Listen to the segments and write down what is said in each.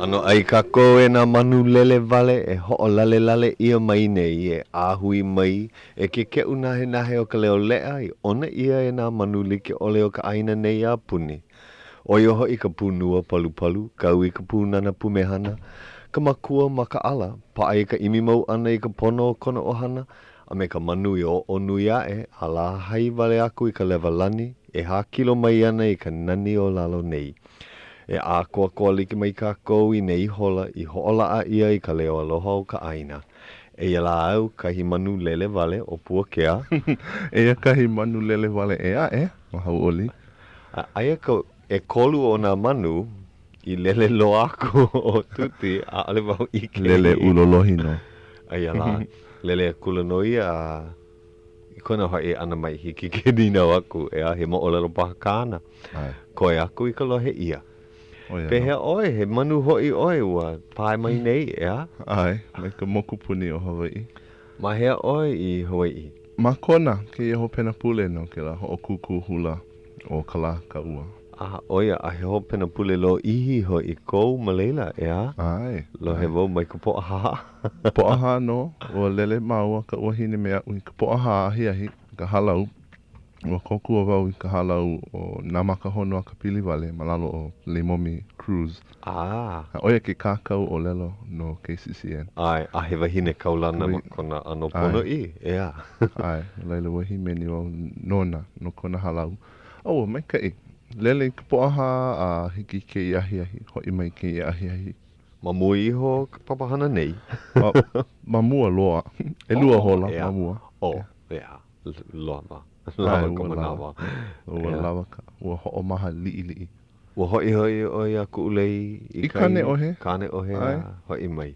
ʻAnoʻai kākou e nā manu lele wale e hoʻolalelale ʻia mai nei e ʻāhui mai e ke keʻu nahenahe o ka leo leʻa i ʻona ʻia e nā manu like ʻole o ka ʻāina nei a puni. ʻO ia hoʻi ka pūnua palupalu, kau i ka pūnana pumehana, ka makua makaʻala, paʻa i ka ʻimi mau ʻana i ka pono o kona ʻohana, a me ka manu i oʻo nui aʻe a lāhai wale aku i ka lewa lani e hākilo mai ana i ka nani o lalo nei. E ʻākoakoa like mai kākou i nei hola i hoʻolaʻa ʻia i ka leo aloha o ka ʻāina. Eia lā au, kahi manu lele wale ʻo Puakea. Eia kahi manu lele wale ʻē aʻe, ʻo Hauʻoli. A aia ka ʻekolu o nā manu i lele loa aku ʻo Tuti, ʻaʻole wau ʻike. Lele ʻulolohi nō. Aia lā, lele akula nō ia a i kona hoʻi ʻana mai, hiki ke nīnau aku, ʻeā, he moʻolelo paha kāna. Koe aku i ka lohe ʻia. Pehea ʻoe, he manu hoʻi ʻoe ua pae mai nei, ʻeā? ʻAe, mai ka mokupuni o Hawaiʻi. Ma hea ʻoe i Hawaiʻi? Ma Kona, kēia hopena pule no kēlā hoʻokūkū hula ʻo Kalākaua. A, ʻo ia, a he hopena pule lōʻihi hoʻi kou ma laila, ʻeā? ʻAe. Lohe wau mai ka Pōʻahā. Pōʻahā nō, ua lele māua kaʻu wahine me aʻu i ka Pōʻahā ahiahi, i ka hālau. Ua kōkua wau i ka hālau o Nā Maka Honua Kapiliwale ma lalo o Leimomi Cruz. A. A ʻo ia ke kākau ʻōlelo no KCCN. ʻAe, a he wahine kaulana ma kona ʻano ponoʻī, ʻeā. ʻAe, no laila ua hīmeni wau nona, no kona hālau. A ua maikaʻi. Lele i ka Pōʻahā a hiki i kēia ahiahi, hoʻi mai kēia ahiahi. Ma mua iho o ka papahana nei. Ma, ma mua loa. ʻElua hola ma mua. Oh, ʻeā. Lawa. Lawa ka manawa. Ua lawa ka, ua hoʻomaha liʻiliʻi. Ua hoʻi hoʻi ʻoe iā Kuʻulei i kai. I Kāneʻohe. Kāneʻohe a hoʻi mai.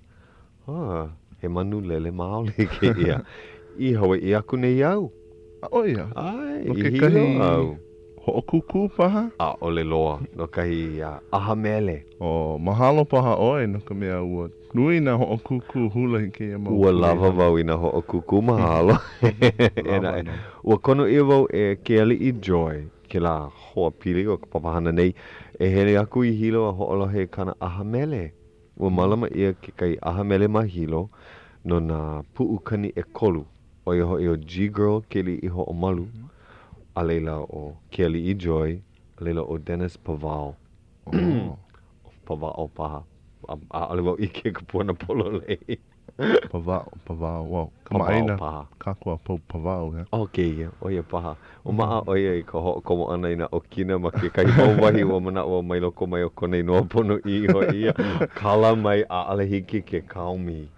Oh, he manu lele maoli kēia. I Hawaiʻi aku nei au. A ʻo ia? ʻAe, i Hilo au. Hoʻokūkū paha? ʻAʻole loa, no kahi ʻaha mele. Oh, mahalo paha ʻoe no ka mea ua nui nā hoʻokūkū hula i kēia mau Ua lawa wau i nā hoʻokūkū, mahalo. Lawa nō. Ua kono ʻia wau e Kealiʻi Joy, kēlā hoa pili o ka papahana nei, e hele aku i Hilo a hoʻolohe i kāna ʻaha mele. Ua mālama ʻia kekahi ʻaha mele ma Hilo no nā puʻukani ʻekolu, ʻo ia hoʻi ʻo G-Girl Keliʻihoʻomalu, a laila ʻo Kealiʻi Joy, a laila ʻo Dennis Pavao. ʻO Pavao paha. ʻAʻole wau ʻike i ka puana pololei. Pavao, Pavao, wow. Kamaʻāina kākou a pau Pavao, yeah. ʻO kēia, ʻo ia paha. Ua maʻa ʻo ia i ka hoʻokomo ʻana i nā ʻokina ma kekahi mau wahi ua manaʻo wau mai loko mai o kona inoa ponoʻī hoʻi ia. Kala mai ʻaʻole hiki ke kaomi.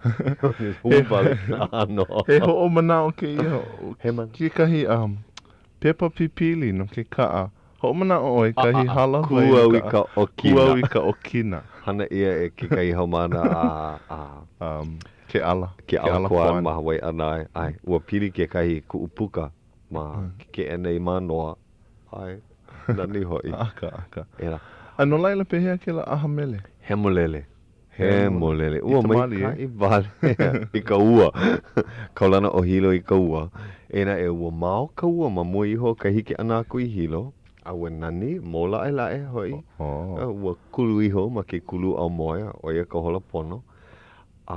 Hū wale nā ʻano. He hoʻomanaʻo kēia, kekahi um, pepa pipili no ke kaʻa Hoʻomanaʻo ʻoe i kahi hālāwai Kū au i ka ʻokina. Kū au i ka ʻokina. Hana ʻia e kekahi haumāna a, a. Um, Keʻala. Keʻala Kwan ma Waiʻanae. ʻAe, ua pili kekahi i kuʻu puka ma ke keʻena i Mānoa. ʻAe, nani hoʻi. Aka, aka. ʻEā. A no laila, pehea kēlā ʻaha mele? Hemolele. Hemolele. Ua maikaʻi wale i ka ua. Kaulana ʻo Hilo i ka ua. Eia naʻe, ua mao ka ua ma mua iho o ka hiki ʻana aku i Hilo, a ua nani, mōlaʻelaʻe hoʻi. Ua kulu iho ma ke kulu aumoe, a ʻo ia ka hola pono. A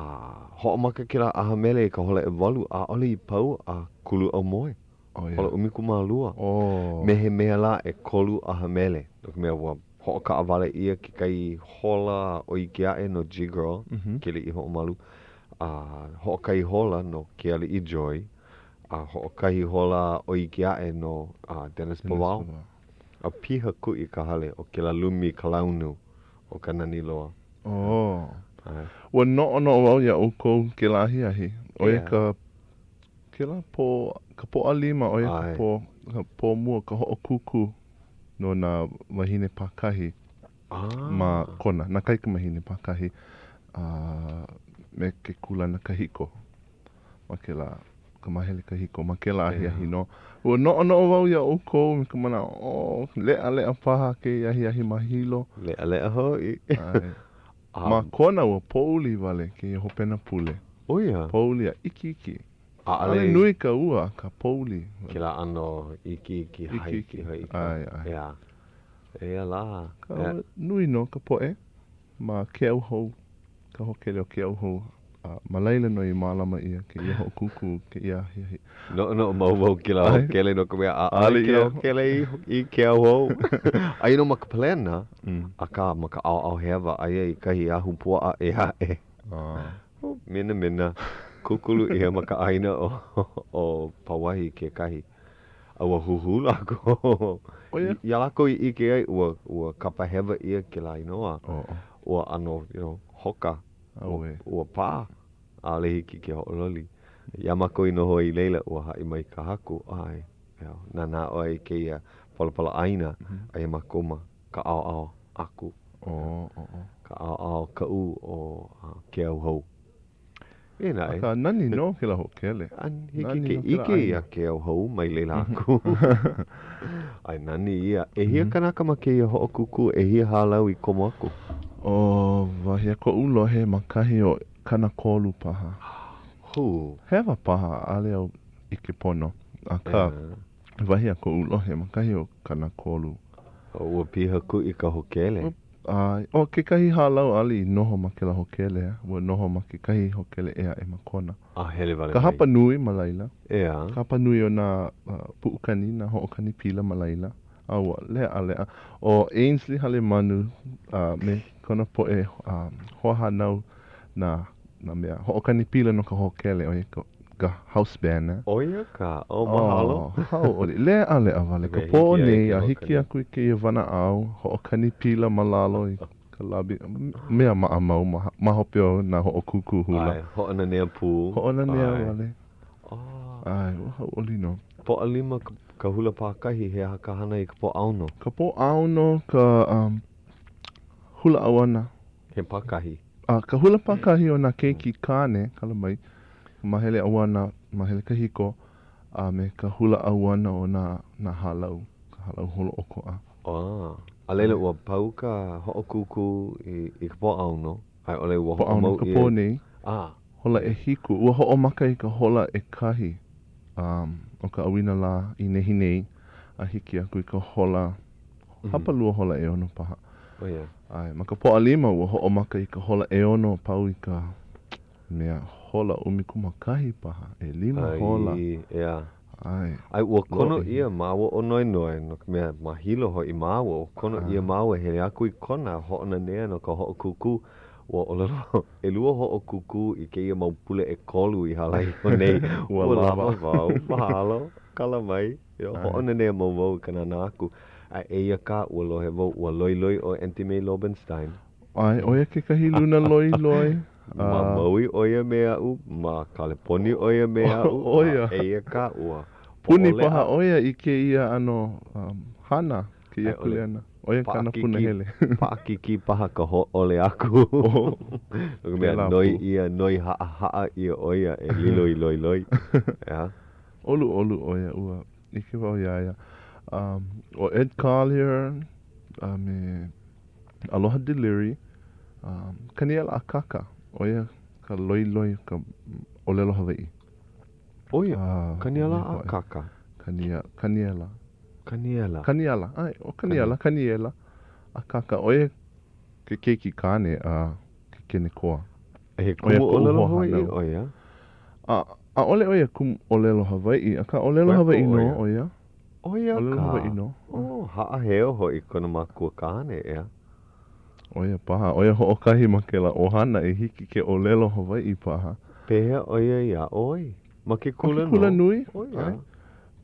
hoʻomaka kēlā ʻaha mele i ka hola ʻewalu, ʻaʻole i pau a kulu aumoe. Hola 12. Me he mea lā ʻekolu ʻaha mele, no ka mea, ua Hoʻokaʻawale ʻia kekahi hola ʻoi iki aʻe no G-Girl, Keliʻihoʻomalu, a hoʻokahi hola no Kealiʻi Joy, a hoʻokahi hola ʻoi iki aʻe no Dennis Pavao. A piha kuʻi ka hale o kēlā lumi kalaunu o ka nani loa. Oh. Ua noʻonoʻo wau iā ʻoukou kēlā ahiahi. ʻO ia ka kēlā pō, ka Pōʻalima, ʻo ia ka pō, ka pō mua, ka hoʻokūkū. no nā wāhine pākahi ma Kona, nā kaikamahine pākahi a me ke kūlana kahiko ma kēlā, ka māhele kahiko ma kēlā ahiahi nō. Ua noʻonoʻo wau iā ʻoukou me ka manaʻo, oh, leʻaleʻa paha kēia ahiahi ma Hilo. Leʻaleʻa hoʻi. ʻAe. Ma Kona ua pouli wale kēia hopena pule. ʻO ia? Pouli a ikiiki. ʻAʻole nui ka ua, akā pouli. Kēlā ʻano ikiiki, haiki hoʻi. ʻAe, ʻae. Eia lā. Akā, nui nō ka poʻe. Ma Keauhou, ka hōkele o Keauhou, a ma laila nō i mālama ʻia kēia hoʻokūkū kēia ahiahi. Noʻonoʻo mau wau kēlā hōkele no ka mea ʻaʻole kēlā hōkele i Keauhou. Aia nō ma ka palena, akā ma ka ʻaoʻao hewa aia i kahi ahupuaʻa ʻē aʻe. Minamina, kūkulu ʻia ma ka ʻāina o Pauahi kekahi. A ua huhū lākou. Iā lākou i ʻike ai, ua, ua kapa hewa ʻia kēlā inoa. Ua ʻano, you know, hoka. Ua, ua pā. ʻAʻole hiki ke hoʻololi. Iā mākou i noho ai i laila, ua haʻi mai ka haku, ʻae, you know, nānā ʻoe i kēia palapala ʻāina, aia mākou ma ka ʻaoʻao aku. Ka ʻaoʻao Kaʻū o Keauhou. Eia naʻe. Akā, nani nō kēlā hōkele. A hiki ke ʻike iā Keauhou mai laila aku. ʻAe, nani ia. ʻEhia kanaka ma kēia hoʻokūkū? ʻEhia hālau i komo aku? ʻO, wahi a koʻu lohe ma kahi o 30 paha. Hū. Hewa paha, ʻaʻole au ʻike pono. Akā, wahi a koʻu lohe, ma kahi o 30. Ua piha kuʻi ka hōkele. ʻAe, ʻo kekahi hālau ʻaʻole i noho ma kēlā hōkele, ua noho ma kekahi hōkele ʻē aʻe ma Kona. A hele wale mai. Ka hapa nui ma laila. ʻEā. Ka hapa nui o nā puʻukani, nā hoʻokani pila ma laila. A ua leʻaleʻa. ʻO Ainsley Halemanu a me kona poʻe hoahānau nā nā mea hoʻokani pila no ka hōkele, ʻo ia ka ka house band. ʻO ia kā. Oh, mahalo. Oh, hauʻoli. Leʻaleʻa wale ka pō nei a hiki aku i kēia wanaʻao hoʻokani pila ma lalo i ka lobby. Mea maʻamau ma, ma hope o nā hoʻokūkū hula. ʻAe, hoʻonanea pū. Hoʻonanea wale. ʻAe, ua hauʻoli nō. Pōʻalima ka, ka hula pākahi, he aha ka hana i ka Pōʻaono? Ka Pōʻaono ka um, hula ʻauana. He pākahi. A ka hula pākahi o nā keiki kāne, kala mai, ka māhele ʻauana, māhele kahiko, a me ka hula ʻauana o nā, nā hālau, ka hālau holoʻokoʻa. Ah, a laila ua pau ka hoʻokūkū i, i ka Pōʻaono, a i ʻole ua hoʻomau ʻia. Pōʻaono ka pō nei, ah. hola ʻehiku, ua hoʻomaka i ka hola ʻekahi um, o ka ʻauinalā i nehinei, a hiki aku i ka hola hapalua hola ʻeono paha. ʻO ia. ʻAe, ma ka Pōʻalima ua hoʻomaka i ka hola ʻeono pau i ka mea hola ʻumikūmākahi paha, ʻelima hola. ʻAe, ʻeā. ʻAe. ʻAe, ua kono ʻia māua ʻo Noenoe, no ka mea, ma Hilo hoʻi māua, ua kono ʻia māua e hele aku i Kona hoʻonanea no ka hoʻokūkū. Ua ʻōlelo, ʻelua hoʻokūkū i kēia mau pule ʻekolu i hala iho nei. Ua lawa wau, mahalo, kala mai. Hoʻonanea mau wau i ka nānā aku. A eia kā, ua lohe wau, ua loiloi ʻo Aunty Mae Loebenstein. ʻAe, ʻo ia kekahi luna loiloi. Ma Maui ʻo ia me aʻu, ma Kaleponi ʻo ia me aʻu, a eia kā, ua Puni paha ʻo ia i kēia ʻano hana, kēia kuleana. ʻO ia kāna punahele. Paʻakikī paha ka hōʻole aku. No ka mea, noi ʻia, noi haʻahaʻa ʻia ʻo ia e lilo i loiloi. ʻEā. ʻOluʻolu ʻo ia, ua ʻike wau iā ia. Um, ʻo Ed Collier a me Aloha Deleary, um, Kaniela Akaka, ʻo ia ka loiloi o ka ʻōlelo Hawaiʻi. ʻO ia, Kaniela Akaka. Kania, Kaniela. Kaniela. Kaniala, ʻae, ʻo Kaniala, Kaniela Akaka, ʻo ia ke keiki kāne a ke kenekoa. He kumu ʻōlelo Hawaiʻi ʻo ia? A, ʻaʻole ʻo ia kumu ʻōlelo Hawaiʻi, akā ʻōlelo Hawaiʻi nō ʻo ia. ʻO ia ʻōlelo Hawaiʻi nō. Oh, haʻaheo hoʻi kona makua kāne, ʻeā? ʻO ia paha, ʻo ia hoʻokahi ma kēlā ʻohana i hiki ke ʻōlelo Hawaiʻi paha. Pehea ʻo ia i aʻo ai? Ma ke kula nō? Ma ke kula nui. ʻO ia.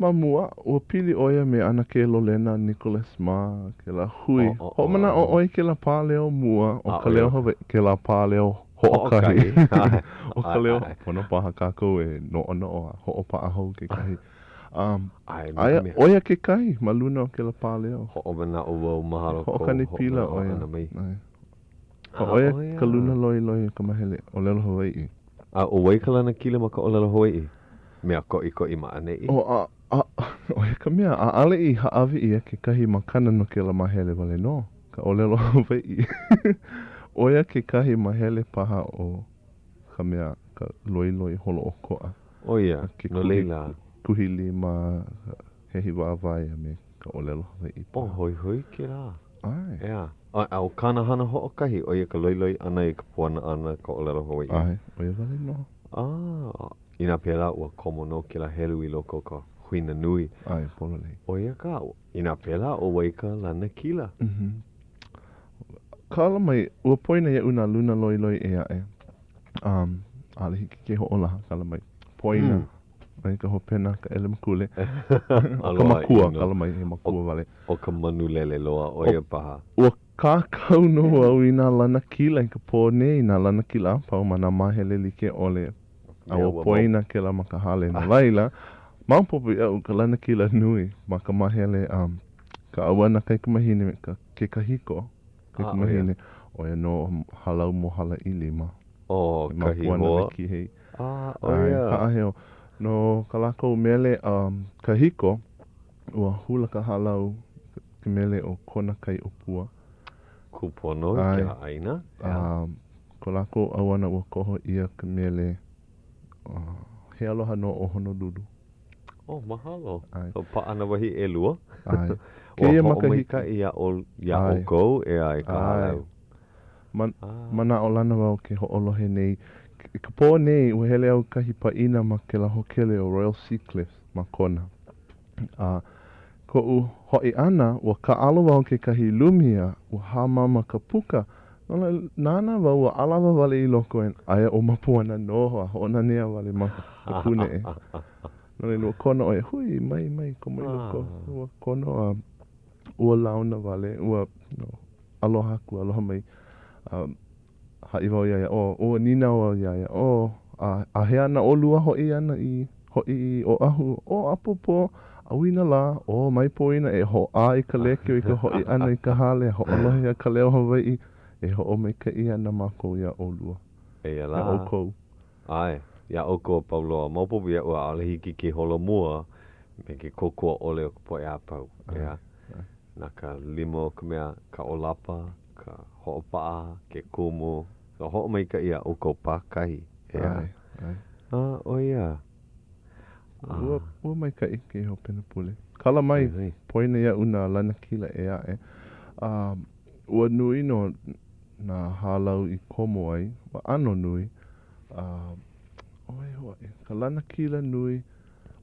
Ma mua, ua pili ʻo ia me ʻAnakē Lolena Nicholas mā, kēlā hui. Hoʻomanaʻo ʻoe i kēlā pāleo mua o Ka Leo Hawaiʻi, kēlā pāleo hoʻokahi o Ka Leo, pono paha kākou e noʻonoʻo a hoʻopaʻa hou kekahi. Aia ʻo ia kekahi ma luna o kēlā pāleo. Hoʻomanaʻo wau, mahalo kou hoʻokani pila ʻo ia. ʻO ia ka luna loiloi o ka mahele ʻōlelo Hawaiʻi. A ʻo wai ka lanakila ma ka ʻōlelo Hawaiʻi? Mea koʻikoʻi ma ʻaneʻi. ʻO, a, a, ʻo ia ka mea, ʻaʻole i hāʻawi ʻia kekahi makana no kēlā māhele wale nō, ka ʻōlelo Hawaiʻi. ʻO ia kekahi māhele paha o ka mea, ka loiloi holoʻokoʻa. ʻO ia, no laila. Kuhi lima, hehi wāwae a me ka ʻōlelo Hawaiʻi paha. ʻO hoihoi kēlā. ʻAe. ʻEā. A, a ʻo kāna hana hoʻokahi, ʻo ia ka loiloi ʻana i ka puana ʻana ka ʻōlelo Hawaiʻi. ʻAe, ʻo ia wale nō. A, inā pēlā, ua komo nō kēlā helu i loko o ka huina nui. ʻAe, pololei. ʻO ia ka, inā pēlā, ʻo wai ka lanakila? Mm-hmm. Kala mai, ua poina iaʻu nā luna loiloi ʻē aʻe. Um, ʻaʻole hiki ke hoʻolaha, kala mai. Poina. Mm. ʻO ia ka hopena, ka ʻelemakule. ʻO ka makua, kala mai, he makua wale. ʻO ka manu lele loa, ʻo ia paha. Ua kākau nō au i nā lanakila i ka pō nei, nā lanakila a pau ma nā māhele like ʻole. A ua poina kēlā ma ka hale. No laila, maopopo iaʻu ka lanakila nui ma ka māhele um, ka ʻauana kaikamahine me ka, ke kahiko kaikamahine. ʻO ia nō hālau mohala ʻilima. ʻO kahi hoa. Kihei. Ah, ʻo ia. Haʻaheo. No ka lākou mele um, kahiko, ua hula ka hālau ke mele ʻo Kona Kai ʻŌpua. Kūpono i kēlā ʻāina. Um, ko lākou ʻauana ua koho ʻia ka mele uh, He Aloha Nō ʻo Honolulu. Oh, mahalo. ʻAe. So, paʻa nā wahi ʻelua. ʻAe. Ua hoʻomaikaʻi iā ʻoukou, ʻeā, e ka hālau. Man, manaʻolana wau ke hoʻolohe nei. I ka pō nei, ua hele au kahi pāʻina ma kēlā hōkele ʻo Royal Sea Cliffs ma Kona. A koʻu hoʻi ʻana, ua kāʻalo wau kekahi lumi a ua hāmama ka puka. No laila, nānā wau ua ʻalawa wale i loko and aia ʻo Mapuana nō a hoʻonanea wale ma ka pūneʻe. No laila, ua kono ʻo ia, hui, mai, mai, komo i loko. Ua kono a ua launa wale, ua, you know, aloha aku, aloha mai. A haʻi wau iā ia, oh, ua nīnau au iā ia, oh, a, a hea ana ʻolua hoʻi ana i hoʻi i Oʻahu, oh, ʻapōpō, ʻauinalā, oh, mai pōina e hoʻā i ka lēkiō i ka hoʻi ʻana i ka hale, hoʻolohe iā Ka Leo Hawaiʻi, e hoʻomaikaʻi ana mākou iā ʻolua. Eia lā. Iā ʻoukou. ʻAe, iā ʻoukou a pau loa. Maopopo iaʻu ʻaʻole hiki ke holomua me ke kōkua ʻole o ka poʻe a pau, ʻeā? Na ka lima o ka mea, ka ʻōlapa, ka hoʻopaʻa, ke kumu, so hoʻomaikaʻi iā ʻoukou pākahi, ʻeā? ʻAe, ʻae. A, ʻo ia. Ua, ua maikaʻi kēia hopena pule. Kala mai, poina iaʻu nā lanakila ʻē aʻe. A, ua nui nō nā hālau i komo ai, ua ʻano nui. A, ʻo wai hou aʻe? Ka lanakila nui,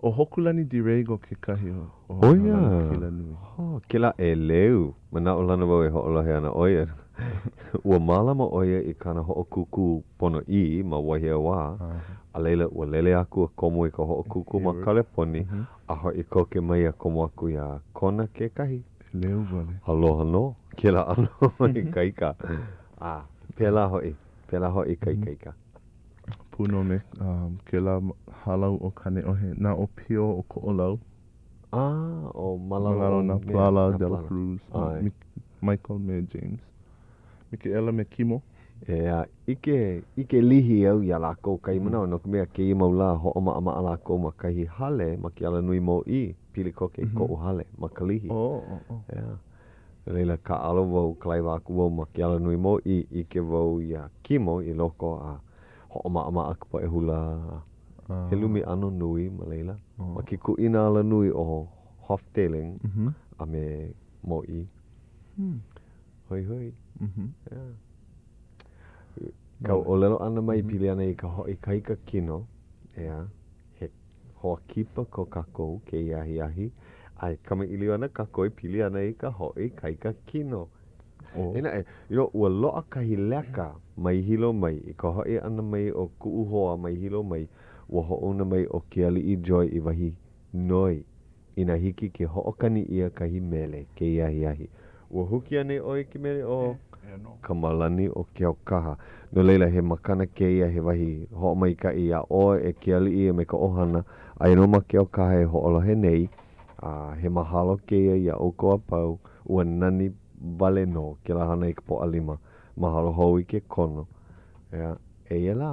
ʻo Hokulani DeRego kekahi o nā lanakila nui. ʻO ia, kēlā ʻeleu, manaʻolana wau e hoʻolohe ana ʻo ia. Ua mālama ʻo ia i kāna hoʻokūkū ponoʻī ma Wahiawā, a laila ua lele aku a komo i ka hoʻokūkū ma Kaleponi, a hoʻi koke mai a komo aku iā Kona kekahi. ʻEleu wale. Aloha nō kēlā ʻano ikaika. A pēlā hoʻi, pēlā hoʻi ka ikaika. Pū nō me kēlā hālau o Kāneʻohe, nā ʻōpio o Koʻolau. Ah, ʻo Malalo Malalo nā Plala, Dela Cruz, Michael me James. Mikaela me Kimo. ʻEā, ʻike, ʻike lihi au iā lākou kahi manawa, no ka mea, kēia mau lā, hoʻomaʻamaʻa lākou ma kahi hale ma ke alanui Mōʻī, pili koke i koʻu hale ma Kalihi. ʻEā. No laila, kāʻalo wau, kalaiwa aku wau ma ke alanui Mōʻī, ʻike wau iā Kimo i loko a hoʻomaʻamaʻa ka poʻe hula. He lumi ʻano nui ma laila. Ma ke kuʻina alanui ʻo Houghtailing a me Mōʻī. Hoihoi. ʻEā. Kāu ʻōlelo ʻana mai pili ana i ka hoʻoikaika kino, ʻeā, he hoa kipa ko kākou kēia ahiahi, a e kamaʻilio ana kākou e pili ana i ka hoʻoikaika kino. Eia naʻe, you know, ua loaʻa kahi leka mai Hilo mai, i ka hoʻi ʻana mai o kuʻu hoa mai Hilo mai, ua hoʻouna mai ʻo Kealiʻi Joy i wahi noi inā hiki ke hoʻokani ʻia kahi mele kēia ahiahi. Ua huki anei ʻoe i ke mele ʻo Ka Malani o Keaukaha? No laila, he makana kēia, he wahi hoʻomaikaʻi iā ʻoe e ke aliʻi a me ka ʻohana, aia nō ma Keaukaha e hoʻolohe nei, a he mahalo kēia iā ʻoukou a pau, ua nani wale nō kēlā hana i ka Pōʻalima. Mahalo hou i ke kono. ʻEā, eia lā.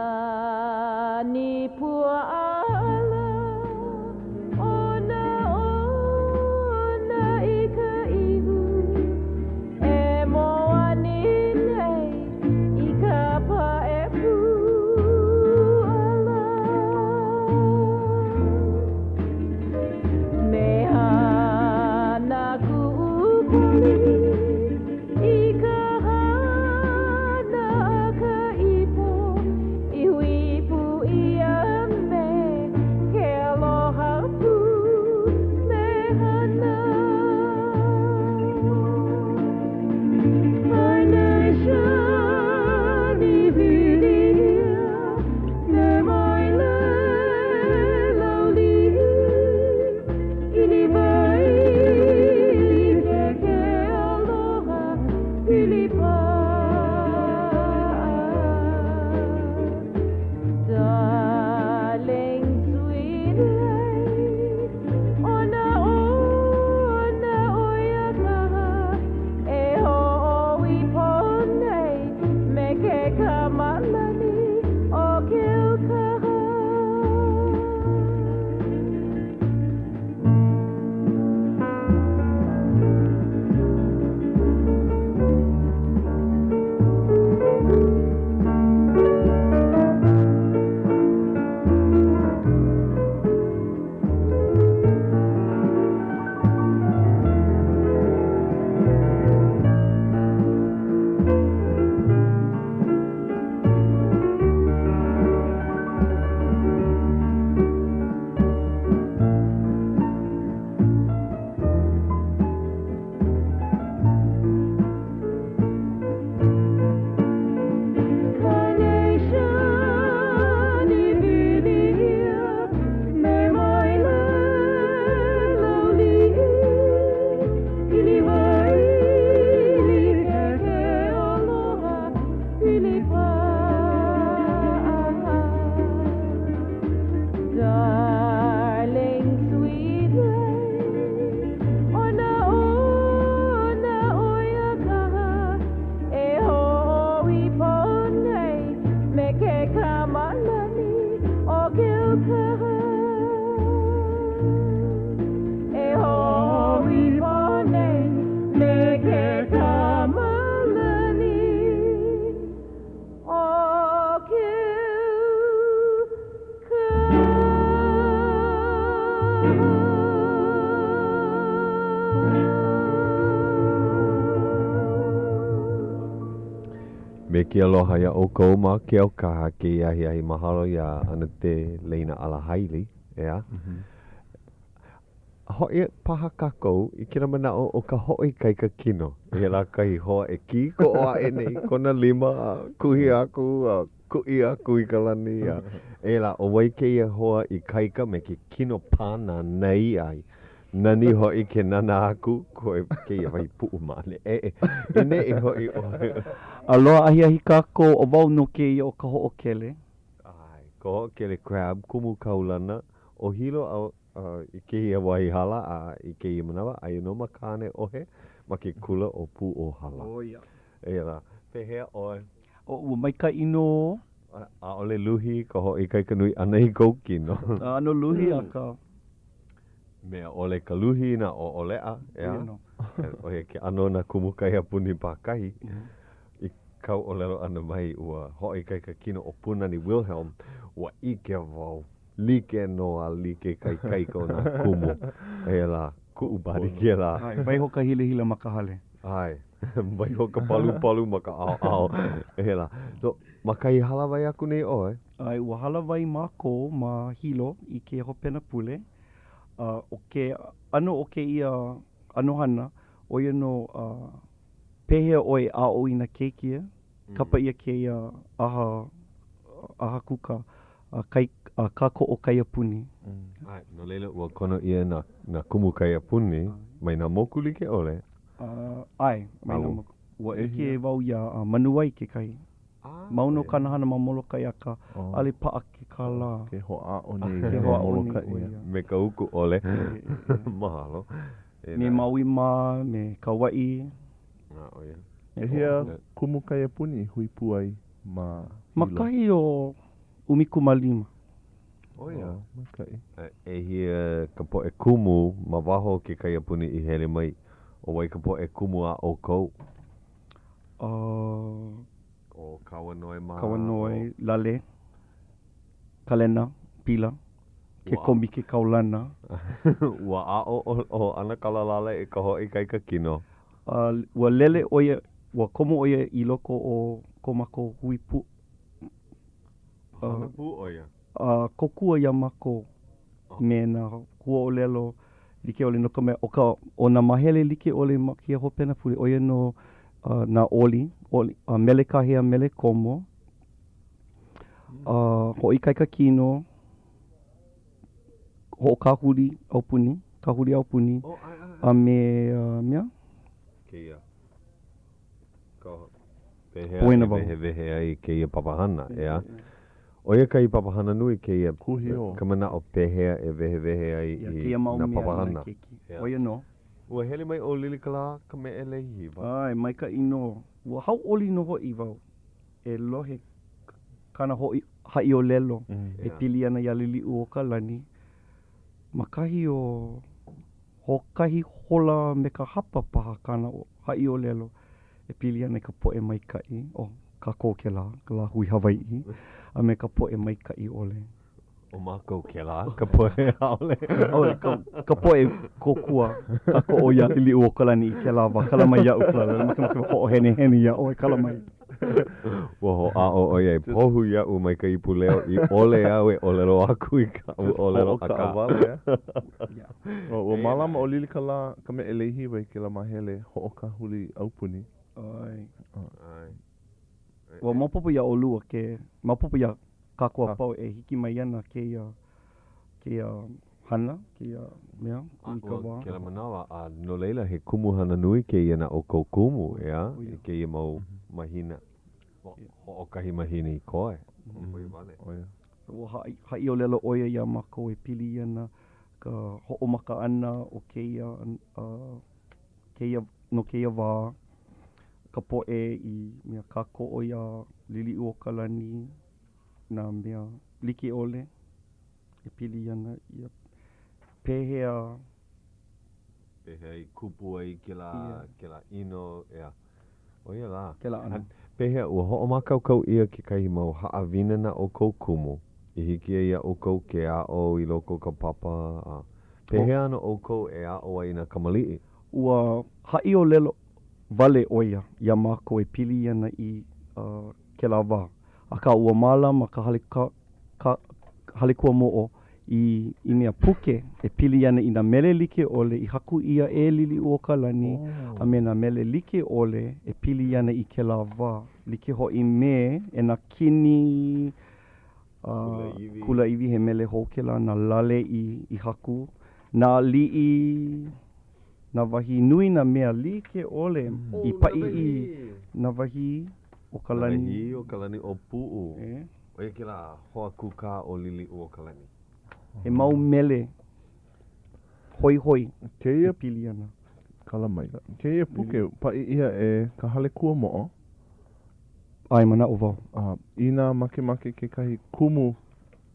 Nani pua ʻala ona i ka ihu e moani nei. Ke aloha iā ʻoukou ma Keaukaha kēia ahiahi. Mahalo iā ʻAnatē Leina Alahaili, ʻeā? Hoʻi paha kākou i kēlā manaʻo o ka hoʻoikaika kino. Eia lā kahi hoa e kīkoʻo aʻe nei kona lima a kuhi aku a kuʻi aku i ka lani. A eia lā, ʻo wai kēia hoa ikaika me ke kino pānānai a nani hoʻi ke nānā aku, koe kēia wahi puʻu ma ʻaneʻi. I neʻi hoʻi ʻoe. Aloha ahiahi kākou, ʻo wau nō kēia ʻo Kahoʻokele. ʻAe, Kahoʻokele Crabbe, kumu kaulana o Hilo a I kēia wā i hala a i kēia manawa, aia nō ma Kāneʻohe ma ke kula ʻo Pūʻōhala. ʻO ia. Eia lā, pehea ʻoe? ʻO ua maikaʻi nō. ʻAʻole luhi ka hoʻoikaika nui ʻana i kou kino. ʻAno luhi, akā. Mea ʻole ka luhi inā ʻoʻoleʻa, ʻeā? ʻO ia nō. ʻO ia ke ʻano o nā kumu kaiapuni pākahi. I kāu ʻōlelo ʻana mai ua hoʻoikaika kino ʻo Pūnani Wilhelm, ua ʻike wau Like nō a like ka ikaika o nā kumu. Eia lā, kuʻu buddy kēlā. ʻAe, waiho ka hilahila ma ka hale. ʻAe, waiho ka palupalu ma ka ʻaoʻao. Eia lā. So, ma kahi hālāwai aku nei ʻoe? ʻAe, ua hālāwai mākou ma Hilo i kēia hopena pule. A ʻo ke ʻano o kēia ʻano hana, ʻo ia nō, pehea ʻoe e aʻo i nā keiki, e? Kapa ʻia kēia ʻaha, ʻaha kūkā, a kai, a kākoʻo kaiapuni. ʻAe, no laila ua kono ʻia nā, nā kumu kaiapuni mai nā moku like ʻole. ʻAe, mai nā moku. Ua ʻike wau iā Manuwai kekahi. Mau nō kāna hana ma Molokai akā ʻaʻole paʻa ke kālā. Ke hoʻāʻo nei ia ma Molokai. Me ka uku ʻole. Mahalo. Me Maui mā, me Kauaʻi. ʻO ia. ʻEhia kumu kaiapuni i hui pū ai ma Hilo? Ma kahi o 15. ʻO ia. Maikaʻi. ʻEhia ka poʻe kumu ma waho o ke kaiapuni i hele mai? ʻO wai ka poʻe kumu a ʻoukou? ʻO. ʻO Kauanoe mā. Kauanoe, Lale, Kalena, Pila, ke kōmike kaulana. Ua aʻo ʻo ʻAnakala Lale i ka hoʻoikaika kino. A ua lele ʻo ia, ua komo ʻo ia i loko o ko mākou hui pū. Hana pū ʻo ia. A kōkua iā mākou me nā huaʻōlelo like ʻole no ka mea, ʻo ka, ʻo nā māhele like ʻole ma kēia hopena pule, ʻo ia nō nā oli, oli, a mele kāhea, mele komo, a hoʻoikaika kino, hoʻokāhuli aupuni, kāhuli aupuni, a me, mea? Kēia. Ka pehea e wehewehe ai kēia papahana, ʻeā? ʻO ia kahi papahana nui kēia, ka manaʻo pehea e wehewehe ai i nā papahana. ʻO ia nō. Ua hele mai ʻo Lilikalā Kameʻeleihiwa. ʻAe, maikaʻi nō. Ua hauʻoli nō hoʻi wau e lohe kāna hoʻi haʻiʻōlelo e pili ana iā Liliʻuokalani ma kahi o Hoʻokahi hola me ka hapa paha kāna haʻiʻōlelo e pili ana i ka poʻe maikaʻi, ʻo kākou kēlā, ka lāhui Hawaiʻi, a me ka poʻe maikaʻi ʻole. ʻO mākou kēlā, ka poʻe ʻaʻole. ʻAʻole, ka, ka poʻe kōkua kākoʻo iā Liliʻuokalani i kēlā wā. Kala mai iaʻu, kala, makemake wau hoʻohenehene iā ʻoe, kala mai. Ua hoʻāʻo ʻo ia e pohu iaʻu mai ka ipu leo i ʻole au e ʻōlelo aku i kaʻu ʻōlelo akawale. Ua mālama ʻo Lilikalā Kameʻeleihiwa i kēlā māhele hoʻokāhuli aupuni. ʻAe. Ua maopopo iā ʻolua ke, maopopo iā kākou a pau e hiki mai ana kēia, kēia hana, kēia mea kūikawā. Kēlā manawa, a no laila, he kumuhana nui kēia na ʻoukou kumu, ʻeā, i kēia mau mahina, hoʻokahi mahina i koe. ʻOi wale. Ua haʻi, haʻiʻōlelo ʻo ia iā mākou e pili ana ka hoʻomaka ʻana o kēia, kēia, no kēia wā, ka poʻe i mea kākoʻo iā Liliʻuokalani, nā mea like ʻole. e pili ana ia pehea. Pehea i kupu ai kēlā, kēlā ʻino, ʻeā. ʻO ia lā. Kēlā ʻano. Pehea, ua hoʻomākaukau ʻia kekahi mau haʻawina na ʻoukou kumu i hiki ai iā ʻoukou ke aʻo i loko o ka papa a pehea ana ʻoukou e aʻo ai i nā kamaliʻi? Ua haʻiʻōlelo wale ʻo ia iā mākou e pili ana i. kēlā wā. Akā ua mālama ka Hale ka, ka Hale Kuamoʻo i i mea puke e pili ana i nā mele like ʻole i haku ʻia e Liliʻuokalani a me nā mele like ʻole e pili ana i kēlā wā, like hoʻi me E Nā Kini a Kulāiwi, he mele hou kēlā na Lale i i haku, Nā Aliʻi, Nāwahī, nui nā mea like ʻole i paʻi i Nāwahī o ka lani. Nāwahī o ka lani ʻo Puʻu. ʻO ia kēlā hoa kūkā o Liliʻuokalani. He mau mele hoihoi e pili ana. Kala maila. Kēia puke, paʻi ʻia e ka Hale Kuamoʻo. ʻAe, manaʻo wau. A inā makemake kekahi kumu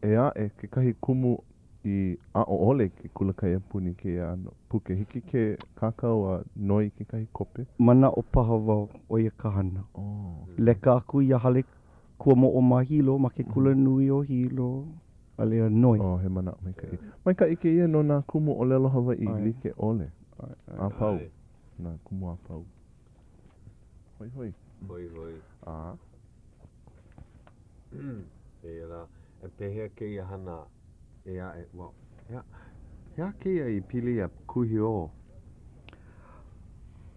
ʻē aʻe, kekahi kumu i aʻo ʻole i ke kula kaiapuni kēia ʻano puke, hiki ke kākau a noi i kekahi kope? Manaʻo paha wau ʻo ia ka hana. Leka aku iā Hale Kuamoʻo ma Hilo, ma ke kula nui o Hilo, a laila noi. Oh, he manaʻo maikaʻi. Maikaʻi kēia no nā kumu ʻōlelo Hawaiʻi like ʻole a pau, nā kumu a pau. Hoihoi. Hoihoi. A. Eia lā, e pehea kēia hana ʻē aʻe, ua, he aha, he aha kēia i pili iā Kuhiō?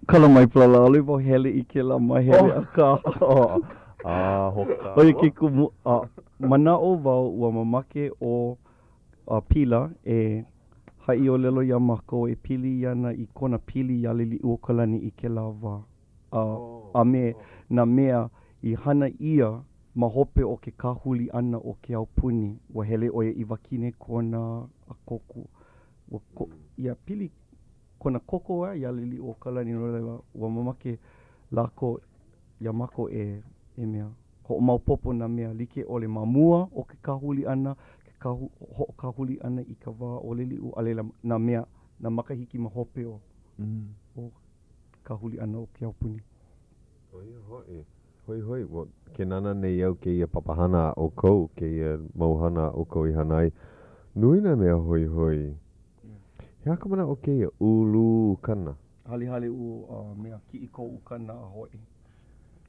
Kala mai Palala, ʻaʻole wau hele i kēlā māhele akā. A, hoka. ʻO ia ke kumu, a manaʻo wau ua mamake ʻo Pila e haʻiʻōlelo iā mākou e pili ana i kona pili iā Liliʻuokalani i kēlā wā. a a me nā mea i hana ʻia ma hope o ke kāhuli ʻana o ke aupuni. Ua hele ʻo ia i Wakinekona a kōkua. Ua ko, ia pili kona koko a iā Liliʻuokalani, no laila, ua mamake lākou iā mākou e, e mea, hoʻomaopopo nā mea like ʻole ma mua o ke kāhuli ʻana, ke kahu, hoʻokāhuli ʻana i ka wā o Liliʻu, a laila nā mea, nā makahiki ma hope o, o kāhuli ʻana o ke aupuni. ʻO ia hoʻi, hoihoi, ua, ke nānā nei au kēia papahana a ʻoukou, kēia mau hana a ʻoukou i hana ai, nui nā mea hoihoi. He aha ka manaʻo o kēia ʻūlū ukana? Halihali u a mea kiʻi kou ukana a hoʻi.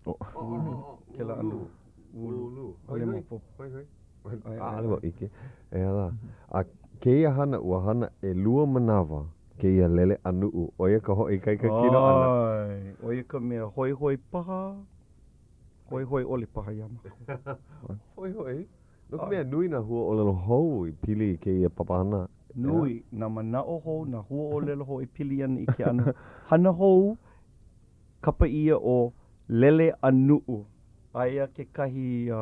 ʻUlū, kēlā ʻano ʻulu. ʻAʻole maopopo. Hoihoi. ʻAʻole wau ʻike. Eia lā. A kēia hana, ua hana ʻelua manawa kēia lele ʻanuʻu, ʻo ia ka hoʻoikaika kino ʻana. ʻAe, ʻo ia ka mea hoihoi paha, hoihoi ʻole paha iā mākou. Hoihoi? No ka mea, nui nā huaʻōlelo hou i pili i kēia papahana. Nui nā manaʻo hou, nā huaʻōlelo hou e pili ana i ke ʻano hana hou, kapa ʻia ʻo lele ʻanuʻu. Aia kekahi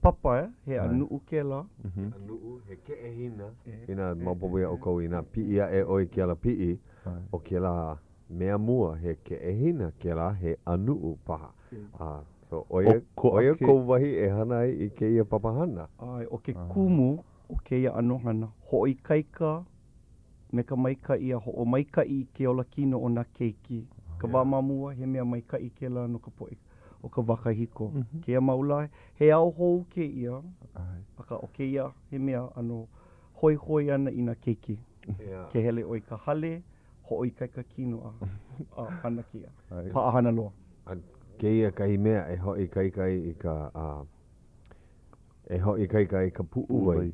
papa, he ʻanuʻu kēlā. He ʻanuʻu, he keʻehina. Inā maopopo iā ʻoukou, inā piʻi aʻe ʻoe i ke alapiʻi, ʻo kēlā mea mua, he keʻehina kēlā, he ʻanuʻu paha. A so ʻo ia, ʻo ia kou wahi e hana ai i kēia papahana. ʻAe, ʻo ke kumu o kēia ʻano hana, hoʻoikaika me ka maikaʻi a hoʻomaikaʻi i ke olakino o nā keiki. Ka wā ma mua, he mea maikaʻi kēlā no ka poʻe o ka wā kahiko. Kēia mau lā, he ao hou kēia, akā ʻo kēia he mea ʻano hoihoi ana i nā keiki. Ke hele ʻoe i ka hale, hoʻoikaika kino a, a hana kēia. Paʻahana loa. A kēia kahi mea e hoʻoikaika ai i ka, a, e hoʻoikaika ai ka puʻuwai,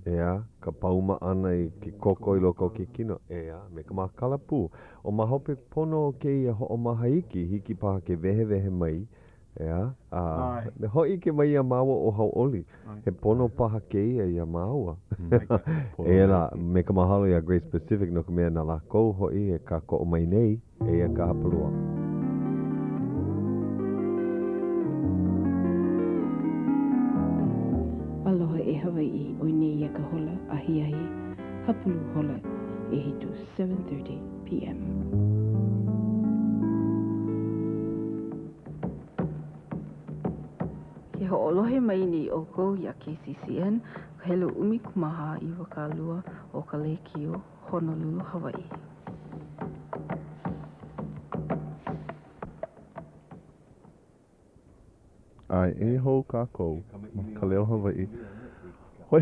ʻeā, ka pauma ʻana i ke koko i loko o ke kino, ʻeā, me ka mākala pū. ʻO ma hope pono o kēia hoʻomaha iki, hiki paha ke wehewehe mai, ʻeā, a hōʻike mai iā māua ʻo Hauʻoli, he pono paha kēia iā māua. Eia lā, me ka mahalo iā Grace Pacific no ka mea na lākou hoʻi e kākoʻo mai nei. Eia ka hapalua. Aloha e Hawaiʻi, ʻoi nei ia ka hola ahiahi hapulu hola ʻehitu, 7:30 PM. Ke hoʻolohe mai nei ʻoukou iā KCCN, ka helu 14 20 o ka lēkiō Honolulu, Hawaiʻi. ʻAe, eia hou kākou ma Ka Leo Hawaiʻi. Hoi.